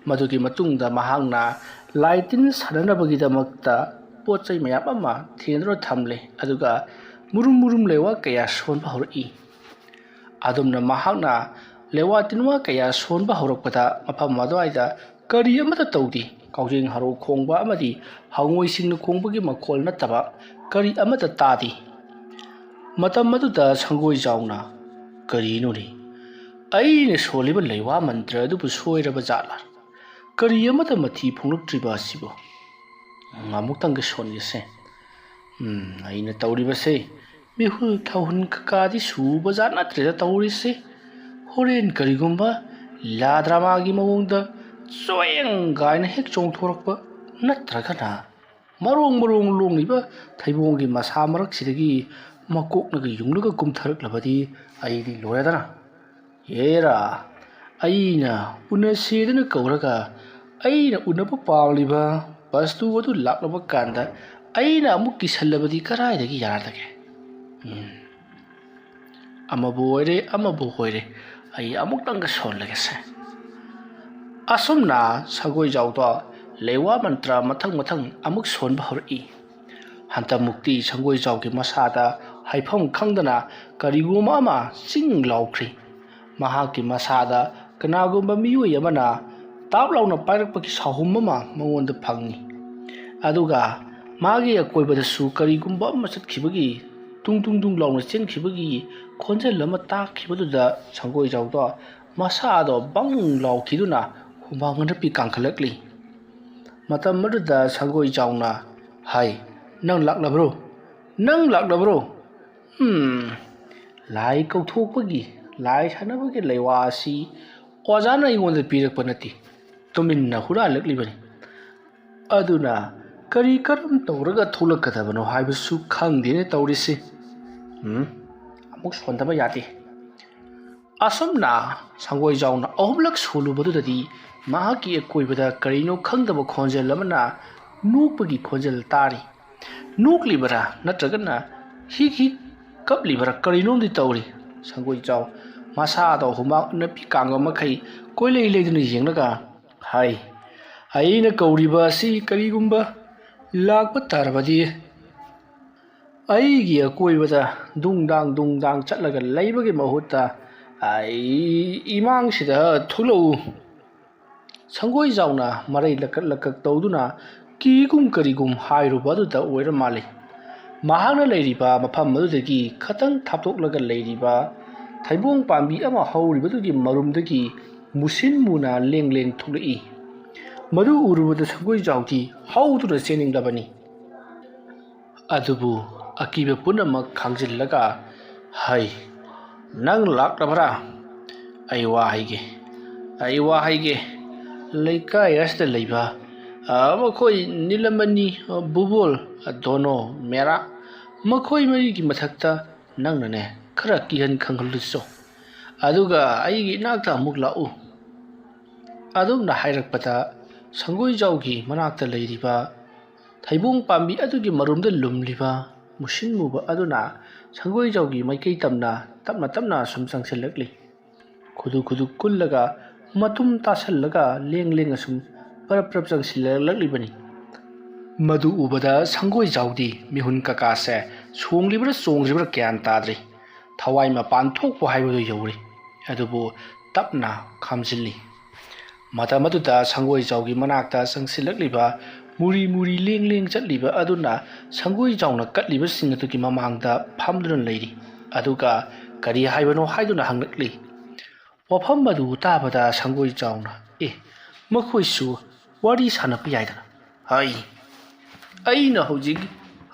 ꯃꯗꯨꯒꯤ ꯃꯇꯨꯡꯗ ꯃꯍꯥꯛꯅ ꯂꯥꯏ ꯇꯤꯟ ꯁꯥꯟꯅꯅꯕꯒꯤꯗꯃꯛꯇ ꯄꯣꯠ ꯆꯩ ꯃꯌꯥꯝ ꯑꯃ ꯊꯦꯡꯗꯨꯅ ꯊꯝꯂꯦ, ꯑꯗꯨꯒ ꯃꯨꯔꯨꯝ ꯃꯨꯔꯨꯝ ꯂꯩꯋꯥ ꯀꯌꯥ ꯁꯣꯟꯕ ꯍꯧꯔꯛꯏ꯫ ꯑꯗꯨꯝꯅ ꯃꯍꯥꯛꯅ ꯂꯩꯋꯥ ꯇꯤꯟꯋꯥ ꯀꯌꯥ ꯁꯣꯟꯕ ꯍꯧꯔꯛꯄꯗ ꯃꯐꯝ ꯑꯗꯨꯋꯥꯏꯗ ꯀꯔꯤ ꯑꯃꯠꯇ ꯇꯧꯗꯦ꯫ ꯀꯥꯎꯖꯦꯡ ꯍꯔꯥꯎ ꯈꯣꯡꯕ ꯑꯃꯗꯤ ꯍꯉꯣꯏꯁꯤꯡꯅ ꯈꯣꯡꯕꯒꯤ ꯃꯈꯣꯜ ꯅꯠꯇꯕ ꯀꯔꯤ ꯑꯃꯠꯇ ꯇꯥꯗꯦ꯫ ꯃꯇꯝ ꯑꯗꯨꯗ ꯁꯪꯒꯣꯏꯖꯥꯎꯅ, "ꯀꯔꯤꯅꯣꯅꯦ? ꯑꯩꯅ ꯁꯣꯜꯂꯤꯕ ꯂꯩꯋꯥ ꯃꯟꯇ꯭ꯔ ꯑꯗꯨꯕꯨ ꯁꯣꯏꯔꯕ ꯖꯥꯠꯂꯥ? ꯀꯔꯤ ꯑꯃꯠꯇ ꯃꯊꯤ ꯐꯣꯡꯂꯛꯇ꯭ꯔꯤꯕ ꯑꯁꯤꯕꯨ? ꯑꯃꯨꯛꯇꯪꯒ ꯁꯣꯟꯒꯦꯁꯦ꯫ ꯎꯝ, ꯑꯩꯅ ꯇꯧꯔꯤꯕꯁꯦ ꯃꯤꯍꯨꯜ ꯊꯧꯍꯨꯟ ꯀꯀꯥꯗꯤ ꯁꯨꯕ ꯖꯥꯠ ꯅꯠꯇ꯭ꯔꯦꯗ ꯇꯧꯔꯤꯁꯦ꯫ ꯍꯣꯔꯦꯟ ꯀꯔꯤꯒꯨꯝꯕ ꯂꯥ ꯗ꯭ꯔꯃꯥꯒꯤ ꯃꯑꯣꯡꯗ ꯆꯣꯌꯦꯡ ꯀꯥꯏꯅ ꯍꯦꯛ ꯆꯣꯡꯊꯣꯔꯛꯄ, ꯅꯠꯇ꯭ꯔꯒꯅ ꯃꯔꯣꯡ ꯃꯔꯣꯡ ꯂꯣꯡꯂꯤꯕ ꯊꯩꯕꯣꯡꯒꯤ ꯃꯁꯥ ꯃꯔꯛꯁꯤꯗꯒꯤ ꯃꯀꯣꯛꯅꯒ ꯌꯨꯡꯂꯒ ꯀꯨꯝꯊꯔꯛꯂꯕꯗꯤ ꯑꯩꯗꯤ ꯂꯣꯏꯔꯦꯗꯅ꯫ ꯍꯦꯔꯥ, ꯑꯩꯅ ꯎꯅꯁꯦꯗꯅ ꯀꯧꯔꯒ ꯑꯩꯅ ꯎꯅꯕ ꯄꯥꯝꯂꯤꯕ ꯕꯁꯇꯨ ꯑꯗꯨ ꯂꯥꯛꯂꯕ ꯀꯥꯟꯗ ꯑꯩꯅ ꯑꯃꯨꯛ ꯀꯤꯁꯜꯂꯕꯗꯤ ꯀꯗꯥꯏꯗꯒꯤ ꯌꯥꯔꯗꯒꯦ? ꯎꯝ, ꯑꯃꯕꯨ ꯑꯣꯏꯔꯦ, ꯑꯃꯕꯨ ꯑꯣꯏꯔꯦ, ꯑꯩ ꯑꯃꯨꯛꯇꯪꯒ ꯁꯣꯜꯂꯒꯦꯁꯦ"꯫ ꯑꯁꯨꯝꯅ ꯁꯒꯣꯜꯖꯥꯎꯗꯣ ꯂꯩꯋꯥ ꯃꯟꯇ꯭ꯔ ꯃꯊꯪ ꯃꯊꯪ ꯑꯃꯨꯛ ꯁꯣꯟꯕ ꯍꯧꯔꯛꯏ꯫ ꯍꯟꯗꯛꯃꯨꯛꯇꯤ ꯁꯒꯣꯜꯖꯥꯎꯒꯤ ꯃꯁꯥꯗ ꯍꯥꯏꯐꯝ ꯈꯪꯗꯅ ꯀꯔꯤꯒꯨꯝꯕ ꯑꯃ ꯆꯤꯡ ꯂꯥꯎꯈ꯭ꯔꯤ꯫ ꯃꯍꯥꯛꯀꯤ ꯃꯁꯥꯗ ꯀꯅꯥꯒꯨꯝꯕ ꯃꯤꯑꯣꯏ ꯑꯃꯅ ꯇꯥꯞ ꯂꯥꯎꯅ ꯄꯥꯏꯔꯛꯄꯒꯤ ꯁꯥꯍꯨꯝ ꯑꯃ ꯃꯉꯣꯟꯗ ꯐꯪꯏ꯫ ꯑꯗꯨꯒ ꯃꯥꯒꯤ ꯑꯀꯣꯏꯕꯗꯁꯨ ꯀꯔꯤꯒꯨꯝꯕ ꯑꯃ ꯆꯠꯈꯤꯕꯒꯤ, ꯇꯨꯡ ꯇꯨꯡ ꯇꯨꯡ ꯂꯥꯎꯅ ꯆꯦꯟꯈꯤꯕꯒꯤ ꯈꯣꯟꯖꯦꯜ ꯑꯃ ꯇꯥꯈꯤꯕꯗꯨꯗ ꯁꯒꯣꯜꯖꯥꯎꯗꯣ ꯃꯁꯥꯗꯣ ꯕꯪ ꯂꯥꯎꯈꯤꯗꯨꯅ ꯍꯨꯃꯥꯡ ꯑꯅꯞꯄꯤ ꯀꯥꯡꯈꯠꯂꯛꯂꯤ꯫ ꯃꯇꯝ ꯑꯗꯨꯗ ꯁꯒꯣꯜꯖꯥꯎꯅ, "ꯍꯥꯏ, ꯅꯪ ꯂꯥꯛꯂꯕ꯭ꯔꯣ? ꯅꯪ ꯂꯥꯛꯂꯕ꯭ꯔꯣ? ꯎꯝ, ꯂꯥꯏ ꯀꯧꯊꯣꯛꯄꯒꯤ, ꯂꯥꯏ ꯁꯥꯟꯅꯕꯒꯤ ꯂꯩꯋꯥ ꯑꯁꯤ ꯑꯣꯖꯥꯅ ꯑꯩꯉꯣꯟꯗ ꯄꯤꯔꯛꯄ ꯅꯠꯇꯦ, ꯇꯨꯃꯤꯟꯅ ꯍꯨꯔꯥꯜꯂꯛꯂꯤꯕꯅꯤ꯫ ꯑꯗꯨꯅ ꯀꯔꯤ ꯀꯔꯝ ꯇꯧꯔꯒ ꯊꯣꯛꯂꯛꯀꯗꯕꯅꯣ ꯍꯥꯏꯕꯁꯨ ꯈꯪꯗꯦꯅꯦ ꯇꯧꯔꯤꯁꯤ꯫ ꯎꯝ, ꯑꯃꯨꯛ ꯁꯣꯟꯗꯕ ꯌꯥꯗꯦ꯫ ꯑꯁꯨꯝꯅ ꯁꯪꯒꯣꯏꯖꯥꯎꯅ ꯑꯍꯨꯝꯂꯛ ꯁꯣꯜꯂꯨꯕꯗꯨꯗꯗꯤ ꯃꯍꯥꯛꯀꯤ ꯑꯀꯣꯏꯕꯗ ꯀꯔꯤꯅꯣ ꯈꯪꯗꯕ ꯈꯣꯟꯖꯦꯜ ꯑꯃꯅ ꯅꯣꯛꯄꯒꯤ ꯈꯣꯟꯖꯦꯜ ꯇꯥꯔꯤ꯫ ꯅꯣꯛꯂꯤꯕꯔꯥ ꯅꯠꯇ꯭ꯔꯒꯅ ꯍꯤꯛ ꯍꯤꯛ ꯀꯞꯂꯤꯕꯔꯥ ꯀꯔꯤꯅꯣꯝꯗꯤ ꯇꯧꯔꯤ꯫ ꯁꯪꯒꯣꯏꯖꯥꯎ ꯃꯁꯥꯗꯣ ꯍꯨꯃꯥꯡ ꯅꯞꯄꯤ ꯀꯥꯡꯕ ꯃꯈꯩ ꯀꯣꯏꯂꯩ ꯂꯩꯗꯨꯅ ꯌꯦꯡꯂꯒ ꯍꯥꯏ, "ꯑꯩꯅ ꯀꯧꯔꯤꯕ ꯑꯁꯤ ꯀꯔꯤꯒꯨꯝꯕ ꯂꯥꯛꯄ ꯇꯥꯔꯕꯗꯤ ꯑꯩꯒꯤ ꯑꯀꯣꯏꯕꯗ ꯗꯨꯡ ꯗꯥꯡ ꯗꯨꯡ ꯗꯥꯡ ꯆꯠꯂꯒ ꯂꯩꯕꯒꯤ ꯃꯍꯨꯠꯇ ꯑꯩ ꯏꯃꯥꯡꯁꯤꯗ ꯊꯣꯛꯂꯛꯎ꯫" ꯁꯪꯒꯣꯏꯖꯥꯎꯅ ꯃꯔꯩ ꯂꯀꯛ ꯂꯀꯛ ꯇꯧꯗꯨꯅ ꯀꯤꯒꯨꯝ ꯀꯔꯤꯒꯨꯝ ꯍꯥꯏꯔꯨꯕ ꯑꯗꯨꯗ ꯑꯣꯏꯔ ꯃꯥꯜꯂꯤ꯫ ꯃꯍꯥꯛꯅ ꯂꯩꯔꯤꯕ ꯃꯐꯝ ꯑꯗꯨꯗꯒꯤ ꯈꯇꯪ ꯊꯥꯞꯇꯣꯛꯂꯒ ꯂꯩꯔꯤꯕ ꯊꯩꯕꯣꯡ ꯄꯥꯝꯕꯤ ꯑꯃ ꯍꯧꯔꯤꯕꯗꯨꯒꯤ ꯃꯔꯨꯝꯗꯒꯤ ꯃꯨꯁꯤꯟ ꯃꯨꯅ ꯂꯦꯡ ꯂꯦꯡ ꯊꯣꯛꯂꯛꯏ꯫ ꯃꯗꯨ ꯎꯔꯨꯕꯗ ꯁꯪꯒꯣꯏꯖꯥꯎꯗꯤ ꯍꯧꯗꯨꯅ ꯆꯦꯟꯅꯤꯡꯂꯕꯅꯤ꯫ ꯑꯗꯨꯕꯨ ꯑꯀꯤꯕ ꯄꯨꯝꯅꯃꯛ ꯈꯥꯡꯖꯤꯜꯂꯒ, "ꯍꯩ, ꯅꯪ ꯂꯥꯛꯂꯕ꯭ꯔꯥ? ꯑꯩ ꯋꯥ ꯍꯥꯏꯒꯦ, ꯑꯩ ꯋꯥ ꯍꯥꯏꯒꯦ꯫ ꯂꯩꯀꯥꯏ ꯑꯁꯤꯗ ꯂꯩꯕ, ꯑ, ꯃꯈꯣꯏ ꯅꯤꯂꯃꯅꯤ, ꯑ, ꯕꯨꯕꯣꯜ, ꯑ, ꯗꯣꯅꯣ, ꯃꯦꯔꯥ, ꯃꯈꯣꯏ ꯃꯔꯤꯒꯤ ꯃꯊꯛꯇ ꯅꯪꯅꯅꯦ ꯈꯔ ꯀꯤꯍꯟ ꯈꯪꯍꯜꯂꯨꯆꯣ꯫ ꯑꯗꯨꯒ ꯑꯩꯒꯤ ꯏꯅꯥꯛꯇ ꯑꯃꯨꯛ ꯂꯥꯛꯎ꯫" ꯑꯗꯨꯝꯅ ꯍꯥꯏꯔꯛꯄꯗ ꯁꯪꯒꯣꯏꯖꯥꯎꯒꯤ ꯃꯅꯥꯛꯇ ꯂꯩꯔꯤꯕ ꯊꯩꯕꯣꯡ ꯄꯥꯝꯕꯤ ꯑꯗꯨꯒꯤ ꯃꯔꯨꯝꯗ ꯂꯨꯝꯂꯤꯕ ꯃꯨꯁꯤꯟ ꯃꯨꯕ ꯑꯗꯨꯅ ꯁꯪꯒꯣꯏꯖꯥꯎꯒꯤ ꯃꯥꯏꯀꯩ ꯇꯝꯅ ꯇꯞꯅ ꯇꯞꯅ ꯁꯨꯝ ꯆꯪꯁꯤꯜꯂꯛꯂꯤ꯫ ꯈꯨꯗꯨ ꯈꯨꯗꯨ ꯀꯨꯜꯂꯒ ꯃꯇꯨꯝ ꯇꯥꯁꯜꯂꯒ ꯂꯦꯡ ꯂꯦꯡꯅ ꯁꯨꯝ ꯄꯔꯞ ꯄꯔꯞ ꯆꯪꯁꯤꯜꯂꯛꯂꯤꯕꯅꯤ꯫ ꯃꯗꯨ ꯎꯕꯗ ꯁꯪꯒꯣꯏꯖꯥꯎꯗꯤ ꯃꯤꯍꯨꯟ ꯀꯀꯥꯁꯦ ꯁꯣꯡꯂꯤꯕ꯭ꯔꯥ ꯆꯣꯡꯗ꯭ꯔꯤꯕ꯭ꯔꯥ ꯒ꯭ꯌꯥꯟ ꯇꯥꯗ꯭ꯔꯤ꯫ ꯊꯋꯥꯏ ꯃꯄꯥꯟ ꯊꯣꯛꯄ ꯍꯥꯏꯕꯗꯨ ꯌꯧꯔꯤ꯫ ꯑꯗꯨꯕꯨ ꯇꯞꯅ ꯈꯥꯝꯖꯤꯜꯂꯤ꯫ ꯃꯇꯝ ꯑꯗꯨꯗ ꯁꯪꯒꯣꯏꯖꯥꯎꯒꯤ ꯃꯅꯥꯛꯇ ꯆꯪꯁꯤꯜꯂꯛꯂꯤꯕ ꯃꯨꯔꯤ ꯃꯨꯔꯤ ꯂꯦꯡ ꯂꯦꯡ ꯆꯠꯂꯤꯕ ꯑꯗꯨꯅ ꯁꯪꯒꯣꯏꯖꯥꯎꯅ ꯀꯠꯂꯤꯕꯁꯤꯡ ꯑꯗꯨꯒꯤ ꯃꯃꯥꯡꯗ ꯐꯝꯗꯨꯅ ꯂꯩꯔꯤ꯫ ꯑꯗꯨꯒ ꯀꯔꯤ ꯍꯥꯏꯕꯅꯣ ꯍꯥꯏꯗꯨꯅ ꯍꯪꯂꯛꯂꯤ꯫ ꯋꯥꯐꯝ ꯑꯗꯨ ꯇꯥꯕꯗ ꯁꯪꯒꯣꯏꯖꯥꯎꯅ, "ꯑꯦ, ꯃꯈꯣꯏꯁꯨ ꯋꯥꯔꯤ ꯁꯥꯟꯅꯕ ꯌꯥꯏꯗꯅ꯫" "ꯍꯥꯏ, ꯑꯩꯅ ꯍꯧꯖꯤꯛ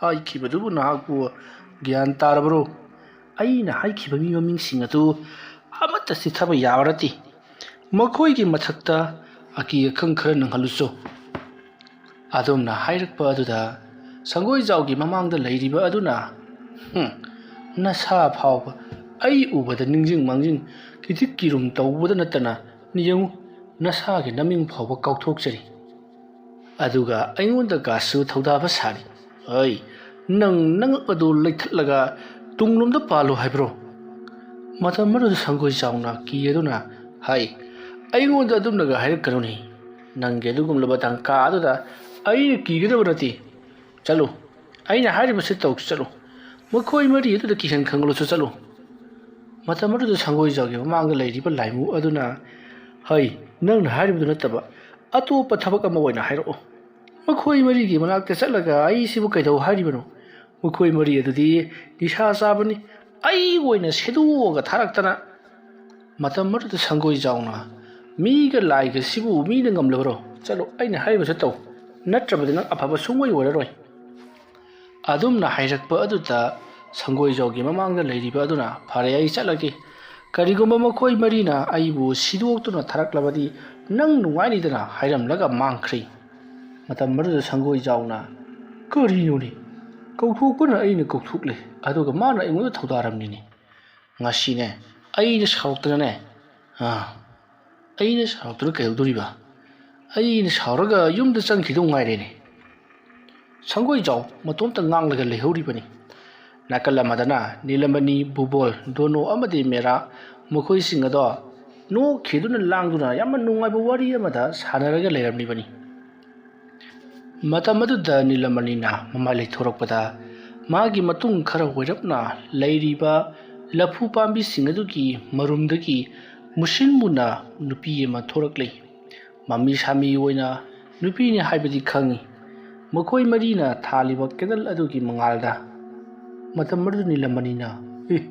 ꯍꯥꯏꯈꯤꯕꯗꯨꯕꯨ ꯅꯍꯥꯛꯄꯨ ꯒ꯭ꯌꯥꯟ ꯇꯥꯔꯕ꯭ꯔꯣ? ꯑꯩꯅ ꯍꯥꯏꯈꯤꯕ ꯃꯤ ꯃꯃꯤꯡꯁꯤꯡ ꯑꯗꯨ ꯑꯃꯠꯇ ꯆꯤꯠꯊꯕ ꯌꯥꯕ ꯅꯠꯇꯦ꯫ ꯃꯈꯣꯏꯒꯤ ꯃꯊꯛꯇ ꯑꯀꯤ ꯑꯈꯪ ꯈꯔ ꯅꯪꯍꯜꯂꯨꯆꯣ꯫ ꯑꯗꯨꯝꯅ ꯍꯥꯏꯔꯛꯄ ꯑꯗꯨꯗ ꯁꯪꯒꯣꯏꯖꯥꯎꯒꯤ ꯃꯃꯥꯡꯗ ꯂꯩꯔꯤꯕ ꯑꯗꯨꯅ, "ꯍꯨꯝ, ꯅꯁꯥ ꯐꯥꯎꯕ ꯑꯩ ꯎꯕꯗ ꯅꯤꯡꯖꯤꯡ ꯃꯥꯡꯖꯤꯡ ꯀꯤꯊꯤꯛ ꯀꯤꯔꯨꯝ ꯇꯧꯕꯗ ꯅꯠꯇꯅ, ꯌꯦꯡꯉꯨ, ꯅꯁꯥꯒꯤ ꯅꯃꯤꯡ ꯐꯥꯎꯕ ꯀꯥꯎꯊꯣꯛꯆꯔꯤ꯫ ꯑꯗꯨꯒ ꯑꯩꯉꯣꯟꯗꯒꯁꯨ ꯊꯧꯗꯥꯕ ꯁꯥꯔꯤ꯫ ꯑꯩ, ꯅꯪ ꯅꯉꯛ ꯑꯗꯨ ꯂꯩꯊꯠꯂꯒ ꯇꯨꯡꯂꯣꯝꯗ ꯄꯥꯜꯂꯨ ꯍꯥꯏꯕ꯭ꯔꯣ?" ꯃꯇꯝ ꯑꯗꯨꯗ ꯁꯪꯒꯣꯏꯖꯥꯎꯅ ꯀꯤ ꯑꯗꯨꯅ ꯍꯥꯏ, "ꯑꯩꯉꯣꯟꯗ ꯑꯗꯨꯝꯅꯒ ꯍꯥꯏꯔꯛꯀꯅꯨꯅꯦ꯫ ꯅꯪꯒꯤ ꯑꯗꯨꯒꯨꯝꯂꯕ ꯇꯪꯀꯥ ꯑꯗꯨꯗ ꯑꯩꯅ ꯀꯤꯒꯗꯕ ꯅꯠꯇꯦ꯫ ꯆꯠꯂꯨ, ꯑꯩꯅ ꯍꯥꯏꯔꯤꯕꯁꯤ ꯇꯧ, ꯆꯠꯂꯨ꯫ ꯃꯈꯣꯏ ꯃꯔꯤ ꯑꯗꯨꯗ ꯀꯤꯍꯟ ꯈꯪꯍꯜꯂꯨꯁꯨ ꯆꯠꯂꯨ꯫" ꯃꯇꯝ ꯑꯗꯨꯗ ꯁꯪꯒꯣꯏꯖꯥꯎꯒꯤ ꯃꯃꯥꯡꯗ ꯂꯩꯔꯤꯕ ꯂꯥꯏꯃꯨ ꯑꯗꯨꯅ, "ꯍꯩ, ꯅꯪꯅ ꯍꯥꯏꯔꯤꯕꯗꯨ ꯅꯠꯇꯕ ꯑꯇꯣꯞꯄ ꯊꯕꯛ ꯑꯃ ꯑꯣꯏꯅ ꯍꯥꯏꯔꯛꯑꯣ꯫ ꯃꯈꯣꯏ ꯃꯔꯤꯒꯤ ꯃꯅꯥꯛꯇ ꯆꯠꯂꯒ ꯑꯩꯁꯤꯕꯨ ꯀꯩꯗꯧ ꯍꯥꯏꯔꯤꯕꯅꯣ? ꯃꯈꯣꯏ ꯃꯔꯤ ꯑꯗꯨꯗꯤ ꯅꯤꯁꯥ ꯆꯥꯕꯅꯤ, ꯑꯩꯕꯨ ꯑꯣꯏꯅ ꯁꯦꯗꯣꯛꯑꯒ ꯊꯥꯔꯛꯇꯅ꯫" ꯃꯇꯝ ꯑꯗꯨꯗ ꯁꯪꯒꯣꯏꯖꯥꯎꯅ, "ꯃꯤꯒ ꯂꯥꯏꯒꯁꯤꯕꯨ ꯃꯤꯅ ꯉꯝꯂꯕ꯭ꯔꯣ? ꯆꯠꯂꯣ, ꯑꯩꯅ ꯍꯥꯏꯔꯤꯕꯁꯤ ꯇꯧ, ꯅꯠꯇ꯭ꯔꯕꯗꯤ ꯅꯪ ꯑꯐꯕ ꯁꯨꯡꯑꯣꯏ ꯑꯣꯏꯔꯔꯣꯏ꯫" ꯑꯗꯨꯝꯅ ꯍꯥꯏꯔꯛꯄ ꯑꯗꯨꯗ ꯁꯪꯒꯣꯏꯖꯥꯎꯒꯤ ꯃꯃꯥꯡꯗ ꯂꯩꯔꯤꯕ ꯑꯗꯨꯅ, "ꯐꯔꯦ, ꯑꯩ ꯆꯠꯂꯒꯦ꯫ ꯀꯔꯤꯒꯨꯝꯕ ꯃꯈꯣꯏ ꯃꯔꯤꯅ ꯑꯩꯕꯨ ꯁꯤꯗꯣꯛꯇꯨꯅ ꯊꯥꯔꯛꯂꯕꯗꯤ ꯅꯪ ꯅꯨꯡꯉꯥꯏꯅꯤꯗꯅ" ꯍꯥꯏꯔꯝꯂꯒ ꯃꯥꯡꯈ꯭ꯔꯦ꯫ ꯃꯇꯝ ꯑꯗꯨꯗ ꯁꯪꯒꯣꯏꯖꯥꯎꯅ, "ꯀꯔꯤꯅꯣꯅꯦ? ꯀꯧꯊꯣꯛꯄꯅ ꯑꯩꯅ ꯀꯧꯊꯣꯛꯂꯦ, ꯑꯗꯨꯒ ꯃꯥꯅ ꯑꯩꯉꯣꯟꯗ ꯊꯧꯗꯥꯔꯝꯂꯤꯅꯦ꯫ ꯉꯁꯤꯅꯦ, ꯑꯩꯅ ꯁꯥꯎꯔꯛꯇꯅꯅꯦ, ꯑꯥ, ꯑꯩꯅ ꯁꯥꯎꯔꯛꯇꯅ ꯀꯩꯗꯧꯗꯣꯔꯤꯕ? ꯑꯩꯅ ꯁꯥꯎꯔꯒ ꯌꯨꯝꯗ ꯆꯪꯈꯤꯗꯧ ꯉꯥꯏꯔꯦꯅꯦ꯫" ꯁꯪꯒꯣꯏꯖꯥꯎ ꯃꯇꯣꯝꯇ ꯉꯥꯡꯂꯒ ꯂꯩꯍꯧꯔꯤꯕꯅꯤ꯫ ꯅꯥꯀꯜ ꯑꯃꯗꯅ ꯅꯤꯂꯃꯅꯤ, ꯕꯨꯕꯣꯜ, ꯗꯣꯅꯣ ꯑꯃꯗꯤ ꯃꯦꯔꯥ, ꯃꯈꯣꯏꯁꯤꯡ ꯑꯗꯣ ꯅꯣꯛꯈꯤꯗꯨꯅ ꯂꯥꯡꯗꯨꯅ ꯌꯥꯝꯅ ꯅꯨꯡꯉꯥꯏꯕ ꯋꯥꯔꯤ ꯑꯃꯗ ꯁꯥꯟꯅꯔꯒ ꯂꯩꯔꯝꯂꯤꯕꯅꯤ꯫ ꯃꯇꯝ ꯑꯗꯨꯗ ꯅꯤꯂꯃꯅꯤꯅ ꯃꯃꯥꯏ ꯂꯩꯊꯣꯔꯛꯄꯗ, ꯃꯥꯒꯤ ꯃꯇꯨꯡ ꯈꯔ ꯑꯣꯏꯔꯞꯅ ꯂꯩꯔꯤꯕ ꯂꯐꯨ ꯄꯥꯝꯕꯤꯁꯤꯡ ꯑꯗꯨꯒꯤ ꯃꯔꯨꯝꯗꯒꯤ ꯃꯨꯁꯤꯟ ꯃꯨꯅ ꯅꯨꯄꯤ ꯑꯃ ꯊꯣꯔꯛꯂꯤ꯫ ꯃꯃꯤ ꯁꯥꯃꯤ ꯑꯣꯏꯅ ꯅꯨꯄꯤꯅꯤ ꯍꯥꯏꯕꯗꯤ ꯈꯪꯏ꯫ ꯃꯈꯣꯏ ꯃꯔꯤꯅ ꯊꯥꯜꯂꯤꯕ ꯀꯦꯟꯗꯜ ꯑꯗꯨꯒꯤ ꯃꯉꯥꯜꯗ꯫ ꯃꯇꯝ ꯑꯗꯨꯗ ꯅꯤꯂꯃꯅꯤꯅ, "ꯑꯦ,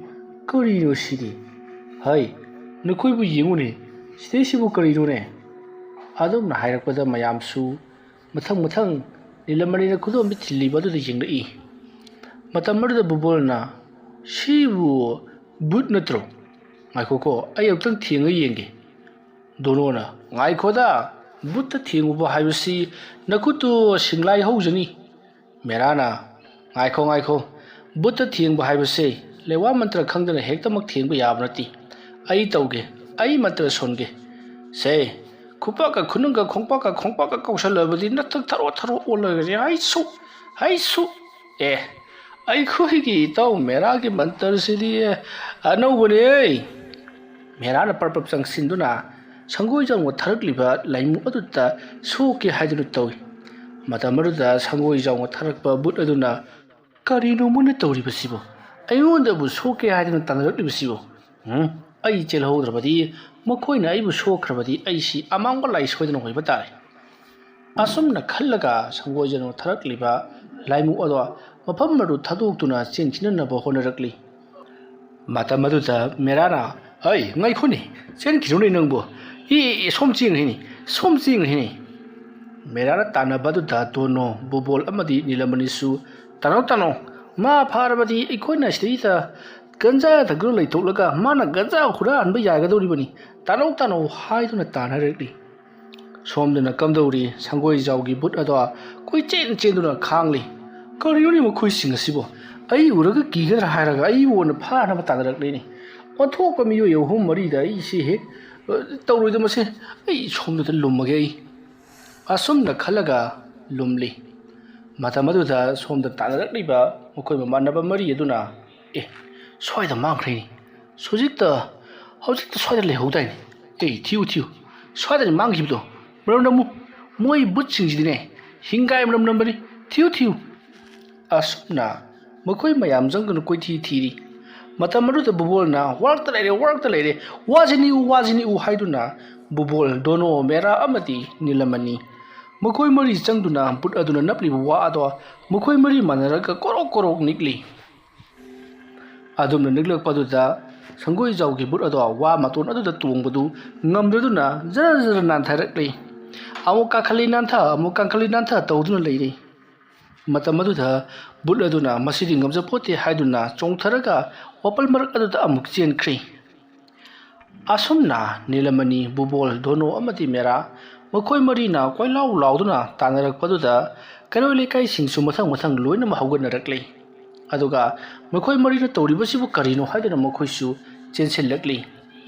ꯀꯔꯤꯅꯣ ꯁꯤꯗꯤ? ꯍꯩ, ꯅꯈꯣꯏꯕꯨ ꯌꯦꯡꯉꯨꯅꯦ, ꯁꯤꯗꯩꯁꯤꯕꯨ ꯀꯔꯤꯅꯣꯅꯦ?" ꯑꯗꯨꯝꯅ ꯍꯥꯏꯔꯛꯄꯗ ꯃꯌꯥꯝꯁꯨ ꯃꯊꯪ ꯃꯊꯪ ꯅꯤꯂꯃꯅꯤꯅ ꯈꯨꯗꯣꯝꯕꯤ ꯊꯤꯜꯂꯤꯕ ꯑꯗꯨꯗ ꯌꯦꯡꯂꯛꯏ꯫ ꯃꯇꯝ ꯑꯗꯨꯗ ꯕꯨꯕꯣꯜꯅ, "ꯁꯤꯕꯨ ꯕꯨꯠ ꯅꯠꯇ꯭ꯔꯣ? ꯉꯥꯏꯈꯣꯀꯣ, ꯑꯩ ꯑꯃꯨꯛꯇꯪ ꯊꯦꯡꯉ ꯌꯦꯡꯒꯦ꯫" ꯗꯣꯅꯣꯅ, "ꯉꯥꯏꯈꯣꯗ, ꯕꯨꯠꯇ ꯊꯦꯡꯉꯨꯕ ꯍꯥꯏꯕꯁꯤ ꯅꯈꯨꯠꯇꯨ ꯁꯤꯡꯂꯥꯏ ꯍꯧꯖꯅꯤ꯫" ꯃꯦꯔꯥꯅ, "ꯉꯥꯏꯈꯣ, ꯉꯥꯏꯈꯣ, ꯕꯨꯠꯇ ꯊꯦꯡꯕ ꯍꯥꯏꯕꯁꯦ ꯂꯩꯋꯥ ꯃꯟꯇ꯭ꯔ ꯈꯪꯗꯅ ꯍꯦꯛꯇꯃꯛ ꯊꯦꯡꯕ ꯌꯥꯕ ꯅꯠꯇꯦ꯫ ꯑꯩ ꯇꯧꯒꯦ, ꯑꯩ ꯃꯟꯇ꯭ꯔ ꯁꯣꯟꯒꯦ꯫ ꯁꯦ, ꯈꯨꯄꯥꯛꯀ ꯈꯨꯅꯨꯡꯒ ꯈꯣꯡꯄꯥꯛꯀ ꯈꯣꯡꯄꯥꯛꯀ ꯀꯧꯁꯜꯂꯕꯗꯤ ꯅꯊꯛ ꯊꯔꯣ ꯊꯔꯣ ꯑꯣꯜꯂꯒꯅꯤ꯫ ꯍꯩꯁꯨ, ꯍꯩꯁꯨ꯫ ꯑꯦ, ꯑꯩꯈꯣꯏꯒꯤ ꯏꯇꯥꯎ ꯃꯦꯔꯥꯒꯤ ꯃꯟꯇ꯭ꯔꯁꯤꯗꯤ ꯑꯅꯧꯕꯅꯦ꯫" ꯃꯦꯔꯥꯅ ꯄꯔꯞ ꯄꯔꯞ ꯆꯪꯁꯤꯟꯗꯨꯅ ꯁꯪꯒꯣꯏꯖꯥꯎꯅ ꯊꯥꯔꯛꯂꯤꯕ ꯂꯥꯏꯃꯨ ꯑꯗꯨꯗ ꯁꯣꯛꯀꯦ ꯍꯥꯏꯗꯨꯅ ꯇꯧꯏ꯫ ꯃꯇꯝ ꯑꯗꯨꯗ ꯁꯪꯒꯣꯏꯖꯥꯎꯅ ꯊꯥꯔꯛꯄ ꯕꯨꯠ ꯑꯗꯨꯅ, "ꯀꯔꯤꯅꯣ ꯃꯣꯏꯅ ꯇꯧꯔꯤꯕꯁꯤꯕꯣ? ꯑꯩꯉꯣꯟꯗꯕꯨ ꯁꯣꯛꯀꯦ ꯍꯥꯏꯗꯨꯅ ꯇꯥꯟꯅꯔꯛꯂꯤꯕꯁꯤꯕꯣ? ꯎꯝ, ꯑꯩ ꯆꯦꯜꯍꯧꯗ꯭ꯔꯕꯗꯤ ꯃꯈꯣꯏꯅ ꯑꯩꯕꯨ ꯁꯣꯛꯈ꯭ꯔꯕꯗꯤ ꯑꯩꯁꯤ ꯑꯃꯥꯡꯕ ꯂꯥꯏ ꯁꯣꯏꯗꯅ ꯑꯣꯏꯕ ꯇꯥꯔꯦ꯫" ꯑꯁꯨꯝꯅ ꯈꯜꯂꯒ ꯁꯪꯒꯣꯏꯖꯥꯎꯅ ꯊꯥꯔꯛꯂꯤꯕ ꯂꯥꯏꯃꯨ ꯑꯗꯣ ꯃꯐꯝ ꯑꯗꯨ ꯊꯥꯗꯣꯛꯇꯨꯅ ꯆꯦꯟꯈꯤꯅꯅꯕ ꯍꯣꯠꯅꯔꯛꯂꯤ꯫ ꯃꯇꯝ ꯑꯗꯨꯗ ꯃꯦꯔꯥꯅ, "ꯍꯩ, ꯉꯥꯏꯈꯣꯅꯦ, ꯆꯦꯟꯈꯤꯅꯨꯅꯦ ꯅꯪꯕꯨ꯫ ꯏ, ꯏ, ꯁꯣꯝ ꯆꯦꯟꯈ꯭ꯔꯤꯅꯤ, ꯁꯣꯝ ꯆꯦꯟꯈ꯭ꯔꯤꯅꯤ꯫" ꯃꯦꯔꯥꯅ ꯇꯥꯟꯅꯕ ꯑꯗꯨꯗ ꯗꯣꯅꯣ, ꯕꯨꯕꯣꯜ ꯑꯃꯗꯤ ꯅꯤꯂꯃꯅꯤꯁꯨ, "ꯇꯥꯅꯧ, ꯇꯥꯅꯧ, ꯃꯥ ꯐꯥꯔꯕꯗꯤ ꯑꯩꯈꯣꯏꯅ ꯁꯤꯗꯩꯗ ꯒꯟꯖꯥ ꯊꯛꯇꯨꯅ ꯂꯩꯊꯣꯛꯂꯒ ꯃꯥꯅ ꯒꯟꯖꯥ ꯍꯨꯔꯥꯟꯕ ꯌꯥꯒꯗꯧꯔꯤꯕꯅꯤ꯫ ꯇꯥꯅꯧ, ꯇꯥꯅꯧ" ꯍꯥꯏꯗꯨꯅ ꯇꯥꯟꯅꯔꯛꯂꯤ꯫ ꯁꯣꯝꯗꯅ ꯀꯝꯗꯧꯔꯤ, ꯁꯪꯒꯣꯏꯖꯥꯎꯒꯤ ꯕꯨꯠ ꯑꯗꯣ ꯀꯣꯏꯆꯦꯟ ꯆꯦꯟꯗꯨꯅ ꯈꯥꯡꯂꯤ꯫ "ꯀꯔꯤꯅꯣꯅꯦ ꯃꯈꯣꯏꯁꯤꯡ ꯑꯁꯤꯕꯨ? ꯑꯩ ꯎꯔꯒ ꯀꯤꯒꯗ꯭ꯔꯥ ꯍꯥꯏꯔꯒ ꯑꯩꯕꯨ ꯑꯣꯏꯅ ꯐꯥꯅꯕ ꯇꯥꯟꯅꯔꯛꯂꯤꯅꯦ꯫ ꯑꯣꯟꯊꯣꯛꯄ ꯃꯤꯑꯣꯏ ꯑꯍꯨꯝ ꯃꯔꯤꯗ ꯑꯩꯁꯤ ꯍꯦꯛ, ꯑ, ꯇꯧꯔꯣꯏꯗꯕꯁꯦ꯫ ꯑꯩ ꯁꯣꯝꯗꯗ ꯂꯨꯝꯃꯒꯦ ꯑꯩ꯫" ꯑꯁꯨꯝꯅ ꯈꯜꯂꯒ ꯂꯨꯝꯂꯤ꯫ ꯃꯇꯝ ꯑꯗꯨꯗ ꯁꯣꯝꯗ ꯇꯥꯟꯅꯔꯛꯂꯤꯕ ꯃꯈꯣꯏ ꯃꯃꯥꯟꯅꯕ ꯃꯔꯤ ꯑꯗꯨꯅ, "ꯑꯦ, ꯁ꯭ꯋꯥꯏꯗ ꯃꯥꯡꯈ꯭ꯔꯦꯅꯦ꯫ ꯍꯧꯖꯤꯛꯇ, ꯍꯧꯖꯤꯛꯇ ꯁ꯭ꯋꯥꯏꯗ ꯂꯩꯍꯧꯗꯥꯏꯅꯦ? ꯑꯦ, ꯊꯤꯌꯨ, ꯊꯤꯌꯨ꯫ ꯁ꯭ꯋꯥꯏꯗ ꯃꯥꯡꯈꯤꯕꯗꯣ꯫ ꯃꯔꯝ ꯅꯝꯃꯨ꯫ ꯃꯣꯏ ꯕꯨꯠꯁꯤꯡꯁꯤꯗꯤꯅꯦ, ꯍꯤꯡꯒꯥꯏ ꯃꯔꯝ ꯅꯝꯕꯅꯤ꯫ ꯊꯤꯌꯨ, ꯊꯤꯌꯨ꯫" ꯑꯁꯨꯝꯅ ꯃꯈꯣꯏ ꯃꯌꯥꯝ ꯆꯪꯗꯨꯅ ꯀꯣꯏꯊꯤ ꯊꯤꯔꯤ꯫ ꯃꯇꯝ ꯑꯗꯨꯗ ꯕꯨꯕꯣꯜꯅ, "ꯋꯥꯔꯛꯇ ꯂꯩꯔꯦ, ꯋꯥꯔꯛꯇ ꯂꯩꯔꯦ꯫ ꯋꯥꯁꯤ ꯅꯤꯛꯎ, ꯋꯥꯁꯤ ꯅꯤꯛꯎ" ꯍꯥꯏꯗꯨꯅ ꯕꯨꯕꯣꯜ, ꯗꯣꯅꯣ, ꯃꯦꯔꯥ ꯑꯃꯗꯤ ꯅꯤꯂꯃꯅꯤ, ꯃꯈꯣꯏ ꯃꯔꯤ ꯆꯪꯗꯨꯅ ꯕꯨꯠ ꯑꯗꯨꯅ ꯅꯞꯂꯤꯕ ꯋꯥ ꯑꯗꯣ ꯃꯈꯣꯏ ꯃꯔꯤ ꯃꯥꯟꯅꯔꯒ ꯀꯣꯔꯣꯛ ꯀꯣꯔꯣꯛ ꯅꯤꯛꯂꯤ꯫ ꯑꯗꯨꯝꯅ ꯅꯤꯛꯂꯛꯄꯗꯨꯗ ꯁꯪꯒꯣꯏꯖꯥꯎꯒꯤ ꯕꯨꯠ ꯑꯗꯣ ꯋꯥ ꯃꯇꯣꯟ ꯑꯗꯨꯗ ꯇꯣꯡꯕꯗꯨ ꯉꯝꯗꯗꯨꯅ ꯖꯔ ꯖꯔ ꯅꯥꯟꯊꯔꯛꯂꯤ꯫ ꯑꯃꯨꯛ ꯀꯥꯈꯠꯂꯤ ꯅꯥꯟꯊ, ꯑꯃꯨꯛ ꯀꯥꯈꯠꯂꯤ ꯅꯥꯟꯊ ꯇꯧꯗꯨꯅ ꯂꯩꯔꯤ꯫ ꯃꯇꯝ ꯑꯗꯨꯗ ꯕꯨꯠ ꯑꯗꯨꯅ ꯃꯁꯤꯗꯤ ꯉꯝꯖꯄꯣꯠꯇꯦ ꯍꯥꯏꯗꯨꯅ ꯆꯣꯡꯊꯔꯒ ꯋꯥꯄꯜ ꯃꯔꯛ ꯑꯗꯨꯗ ꯑꯃꯨꯛ ꯆꯦꯟꯈ꯭ꯔꯤ꯫ ꯑꯁꯨꯝꯅ ꯅꯤꯂꯃꯅꯤ, ꯕꯨꯕꯣꯜ, ꯗꯣꯅꯣ ꯑꯃꯗꯤ ꯃꯦꯔꯥ ꯃꯈꯣꯏ ꯃꯔꯤꯅ ꯀꯣꯏꯂꯥꯎ ꯂꯥꯎꯗꯨꯅ ꯇꯥꯟꯅꯔꯛꯄꯗꯨꯗ ꯀꯩꯔꯣꯏ ꯂꯩꯀꯥꯏꯁꯤꯡꯁꯨ ꯃꯊꯪ ꯃꯊꯪ ꯂꯣꯏꯅꯃꯛ ꯍꯧꯒꯠꯅꯔꯛꯂꯤ꯫ ꯑꯗꯨꯒ ꯃꯈꯣꯏ ꯃꯔꯤꯅ ꯇꯧꯔꯤꯕꯁꯤꯕꯨ ꯀꯔꯤꯅꯣ ꯍꯥꯏꯗꯨꯅ ꯃꯈꯣꯏꯁꯨ ꯆꯦꯟꯁꯤꯜꯂꯛꯂꯤ꯫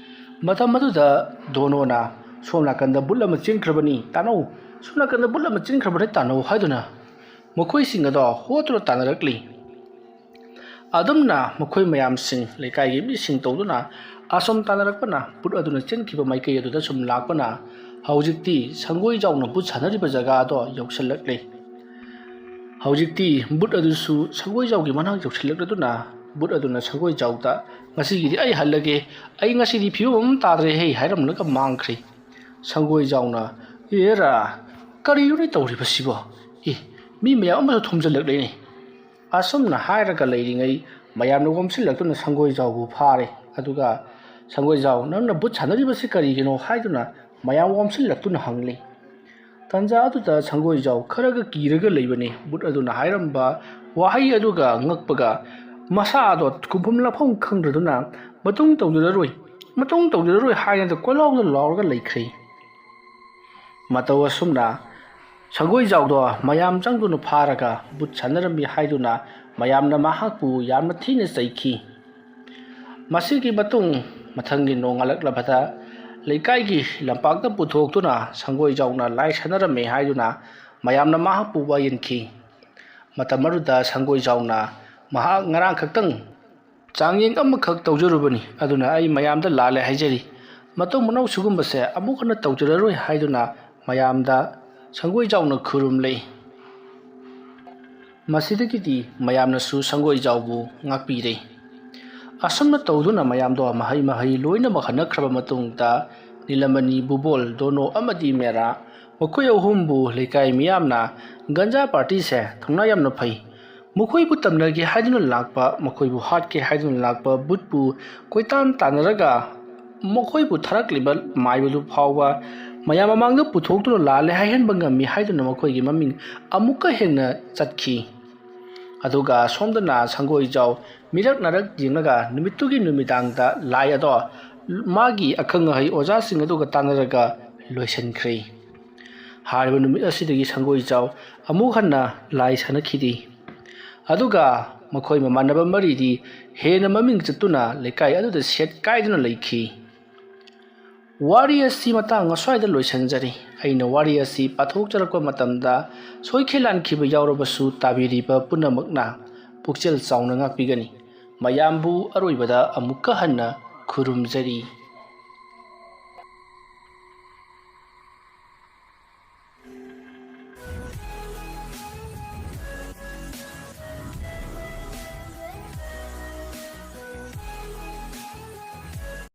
ꯃꯇꯝ ꯑꯗꯨꯗ ꯗꯣꯅꯣꯅ, "ꯁꯣꯝ ꯅꯥꯀꯟꯗ ꯕꯨꯠ ꯑꯃ ꯆꯦꯟꯈ꯭ꯔꯕꯅꯤ, ꯇꯥꯟꯅꯧ, ꯁꯣꯝ ꯅꯥꯀꯟꯗ ꯕꯨꯠ ꯑꯃ ꯆꯦꯟꯈ꯭ꯔꯕꯅꯤ, ꯇꯥꯟꯅꯧ" ꯍꯥꯏꯗꯨꯅ ꯃꯈꯣꯏꯁꯤꯡ ꯑꯗꯣ ꯍꯣꯠꯇꯨꯅ ꯇꯥꯟꯅꯔꯛꯂꯤ꯫ ꯑꯗꯨꯝꯅ ꯃꯈꯣꯏ ꯃꯌꯥꯝꯁꯤꯡ, ꯂꯩꯀꯥꯏꯒꯤ ꯃꯤꯁꯤꯡ ꯇꯧꯗꯨꯅ ꯑꯁꯣꯝ ꯇꯥꯟꯅꯔꯛꯄꯅ ꯕꯨꯠ ꯑꯗꯨꯅ ꯆꯦꯟꯈꯤꯕ ꯃꯥꯏꯀꯩ ꯑꯗꯨꯗ ꯁꯨꯝ ꯂꯥꯛꯄꯅ ꯍꯧꯖꯤꯛꯇꯤ ꯁꯪꯒꯣꯏꯖꯥꯎꯅ ꯕꯨꯠ ꯁꯥꯟꯅꯔꯤꯕ ꯖꯒꯥ ꯑꯗꯣ ꯌꯧꯁꯤꯜꯂꯛꯂꯦ꯫ ꯍꯧꯖꯤꯛꯇꯤ ꯕꯨꯠ ꯑꯗꯨꯁꯨ ꯁꯪꯒꯣꯏꯖꯥꯎꯒꯤ ꯃꯅꯥꯛ ꯌꯧꯁꯤꯜꯂꯛꯂꯗꯨꯅ ꯕꯨꯠ ꯑꯗꯨꯅ ꯁꯪꯒꯣꯏꯖꯥꯎꯗ, "ꯉꯁꯤꯒꯤꯗꯤ ꯑꯩ ꯍꯜꯂꯒꯦ, ꯑꯩ ꯉꯁꯤꯗꯤ ꯐꯤꯕꯝ ꯑꯃ ꯇꯥꯗ꯭ꯔꯦ ꯍꯦ" ꯍꯥꯏꯔꯝꯂꯒ ꯃꯥꯡꯈ꯭ꯔꯦ꯫ ꯁꯪꯒꯣꯏꯖꯥꯎꯅ, "ꯑꯦꯔꯥ, ꯀꯔꯤꯅꯣꯅꯦ ꯇꯧꯔꯤꯕꯁꯤꯕꯣ? ꯑꯦ, ꯃꯤ ꯃꯌꯥꯝ ꯑꯃꯁꯨ ꯊꯣꯝꯖꯤꯜꯂꯛꯂꯦꯅꯦ"꯫ ꯑꯁꯨꯝꯅ ꯍꯥꯏꯔꯒ ꯂꯩꯔꯤꯉꯩ ꯃꯌꯥꯝꯅ ꯑꯣꯝꯁꯤꯜꯂꯛꯇꯨꯅ ꯁꯪꯒꯣꯏꯖꯥꯎꯕꯨ ꯐꯥꯔꯦ꯫ ꯑꯗꯨꯒ ꯁꯪꯒꯣꯏꯖꯥꯎ, "ꯅꯪꯅ ꯕꯨꯠ ꯁꯥꯟꯅꯔꯤꯕꯁꯤ ꯀꯔꯤꯒꯤꯅꯣ?" ꯍꯥꯏꯗꯨꯅ ꯃꯌꯥꯝ ꯑꯣꯝꯁꯤꯜꯂꯛꯇꯨꯅ ꯍꯪꯂꯤ꯫ ꯇꯟꯖꯥ ꯑꯗꯨꯗ ꯁꯪꯒꯣꯏꯖꯥꯎ ꯈꯔꯒ ꯀꯤꯔꯒ ꯂꯩꯕꯅꯤ꯫ ꯕꯨꯠ ꯑꯗꯨꯅ ꯍꯥꯏꯔꯝꯕ ꯋꯥꯍꯩ ꯑꯗꯨꯒ ꯉꯛꯄꯒ ꯃꯁꯥꯗꯣ ꯈꯨꯝꯐꯝ ꯂꯥꯛꯐꯝ ꯈꯪꯗ꯭ꯔꯗꯨꯅ ꯃꯇꯨꯡ ꯇꯧꯖꯔꯔꯣꯏ, ꯃꯇꯨꯡ ꯇꯧꯖꯔꯔꯣꯏ ꯍꯥꯏꯅ ꯀꯣꯏꯂꯥꯎꯗ ꯂꯥꯎꯔꯒ ꯂꯩꯈ꯭ꯔꯦ꯫ ꯃꯇꯧ ꯑꯁꯨꯝꯅ ꯁꯪꯒꯣꯏꯖꯥꯎꯗꯣ ꯃꯌꯥꯝ ꯆꯪꯗꯨꯅ ꯐꯥꯔꯒ ꯕꯨꯠ ꯁꯥꯟꯅꯔꯝꯃꯤ ꯍꯥꯏꯗꯨꯅ ꯃꯌꯥꯝꯅ ꯃꯍꯥꯛꯄꯨ ꯌꯥꯝꯅ ꯊꯤꯅ ꯆꯩꯈꯤ꯫ ꯃꯁꯤꯒꯤ ꯃꯇꯨꯡ ꯃꯊꯪꯒꯤ ꯅꯣꯡꯉꯥꯜꯂꯛꯂꯕꯗ ꯂꯩꯀꯥꯏꯒꯤ ꯂꯝꯄꯥꯛꯇ ꯄꯨꯊꯣꯛꯇꯨꯅ ꯁꯪꯒꯣꯏꯖꯥꯎꯅ ꯂꯥꯏ ꯁꯥꯟꯅꯔꯝꯃꯤ ꯍꯥꯏꯗꯨꯅ ꯃꯌꯥꯝꯅ ꯃꯍꯥꯛꯄꯨ ꯋꯥꯌꯦꯟꯈꯤ꯫ ꯃꯇꯝ ꯑꯗꯨꯗ ꯁꯪꯒꯣꯏꯖꯥꯎꯅ, "ꯃꯍꯥꯛ ꯉꯔꯥꯡ ꯈꯛꯇꯪ ꯆꯥꯡꯌꯦꯡ ꯑꯃꯈꯛ ꯇꯧꯖꯔꯨꯕꯅꯤ, ꯑꯗꯨꯅ ꯑꯩ ꯃꯌꯥꯝꯗ ꯂꯥꯜꯂꯦ ꯍꯥꯏꯖꯔꯤ꯫ ꯃꯇꯨꯡ ꯃꯅꯥꯎ ꯁꯤꯒꯨꯝꯕꯁꯦ ꯑꯃꯨꯛ ꯍꯟꯅ ꯇꯧꯖꯔꯔꯣꯏ" ꯍꯥꯏꯗꯨꯅ ꯃꯌꯥꯝꯗ ꯁꯪꯒꯣꯏꯖꯥꯎꯅ ꯈꯨꯔꯨꯝꯂꯦ꯫ ꯃꯁꯤꯗꯒꯤꯗꯤ ꯃꯌꯥꯝꯅꯁꯨ ꯁꯪꯒꯣꯏꯖꯥꯎꯕꯨ ꯉꯥꯛꯄꯤꯔꯦ꯫ ꯑꯁꯨꯝꯅ ꯇꯧꯗꯨꯅ ꯃꯌꯥꯝꯗꯣ ꯃꯍꯩ ꯃꯍꯩ ꯂꯣꯏꯅꯃꯛ ꯍꯟꯅꯈ꯭ꯔꯕ ꯃꯇꯨꯡꯗ ꯅꯤꯂꯃꯅꯤ, ꯕꯨꯕꯣꯜ, ꯗꯣꯅꯣ ꯑꯃꯗꯤ ꯃꯦꯔꯥ ꯃꯈꯣꯏ ꯑꯍꯨꯝꯕꯨ ꯂꯩꯀꯥꯏ ꯃꯤꯌꯥꯝꯅ ꯒꯟꯖꯥ ꯄꯥꯔꯇꯤꯁꯦ ꯊꯧꯅꯥ ꯌꯥꯝꯅ ꯐꯩ, ꯃꯈꯣꯏꯕꯨ ꯇꯝꯅꯒꯦ ꯍꯥꯏꯗꯨꯅ ꯂꯥꯛꯄ, ꯃꯈꯣꯏꯕꯨ ꯍꯥꯠꯀꯦ ꯍꯥꯏꯗꯨꯅ ꯂꯥꯛꯄ ꯕꯨꯠꯄꯨ ꯀꯣꯏꯇꯥꯟ ꯇꯥꯟꯅꯔꯒ ꯃꯈꯣꯏꯕꯨ ꯊꯥꯔꯛꯂꯤꯕ ꯃꯥꯏꯕꯗꯨ ꯐꯥꯎꯕ ꯃꯌꯥꯝ ꯃꯃꯥꯡꯗ ꯄꯨꯊꯣꯛꯇꯨꯅ ꯂꯥꯜꯂꯦ ꯍꯥꯏꯍꯟꯕ ꯉꯝꯃꯤ ꯍꯥꯏꯗꯨꯅ ꯃꯈꯣꯏꯒꯤ ꯃꯃꯤꯡ ꯑꯃꯨꯛꯀ ꯍꯦꯟꯅ ꯆꯠꯈꯤ꯫ ꯑꯗꯨꯒ ꯁꯣꯝꯗꯅ ꯁꯪꯒꯣꯏꯖꯥꯎ ꯃꯤꯔꯛ ꯅꯥꯔꯛ ꯌꯦꯡꯂꯒ ꯅꯨꯃꯤꯠꯇꯨꯒꯤ ꯅꯨꯃꯤꯗꯥꯡꯗ ꯂꯥꯏ ꯑꯗꯣ ꯃꯥꯒꯤ ꯑꯈꯪ ꯑꯍꯩ ꯑꯣꯖꯥꯁꯤꯡ ꯑꯗꯨꯒ ꯇꯥꯟꯅꯔꯒ ꯂꯣꯏꯁꯤꯟꯈ꯭ꯔꯦ꯫ ꯍꯥꯏꯔꯤꯕ ꯅꯨꯃꯤꯠ ꯑꯁꯤꯗꯒꯤ ꯁꯪꯒꯣꯏꯖꯥꯎ ꯑꯃꯨꯛ ꯍꯟꯅ ꯂꯥꯏ ꯁꯥꯟꯅꯈꯤꯗꯦ꯫ ꯑꯗꯨꯒ ꯃꯈꯣꯏ ꯃꯃꯥꯟꯅꯕ ꯃꯔꯤꯗꯤ ꯍꯦꯟꯅ ꯃꯃꯤꯡ ꯆꯠꯇꯨꯅ ꯂꯩꯀꯥꯏ ꯑꯗꯨꯗ ꯁꯦꯠ ꯀꯥꯏꯗꯨꯅ ꯂꯩꯈꯤ꯫ ꯋꯥꯔꯤ ꯑꯁꯤ ꯃꯇꯥꯡ ꯑꯁ꯭ꯋꯥꯏꯗ ꯂꯣꯏꯁꯤꯟꯖꯔꯤ꯫ ꯑꯩꯅ ꯋꯥꯔꯤ ꯑꯁꯤ ꯄꯥꯊꯣꯛꯆꯔꯛꯄ ꯃꯇꯝꯗ ꯁꯣꯏꯈꯤ ꯂꯥꯟꯈꯤꯕ ꯌꯥꯎꯔꯕꯁꯨ ꯇꯥꯕꯤꯔꯤꯕ ꯄꯨꯝꯅꯃꯛꯅ ꯄꯨꯛꯆꯦꯜ ꯆꯥꯎꯅ ꯉꯥꯛꯄꯤꯒꯅꯤ꯫ ꯃꯌꯥꯝꯕꯨ ꯑꯔꯣꯏꯕꯗ ꯑꯃꯨꯛꯀ ꯍꯟꯅ ꯈꯨꯔꯨꯝꯖꯔꯤ꯫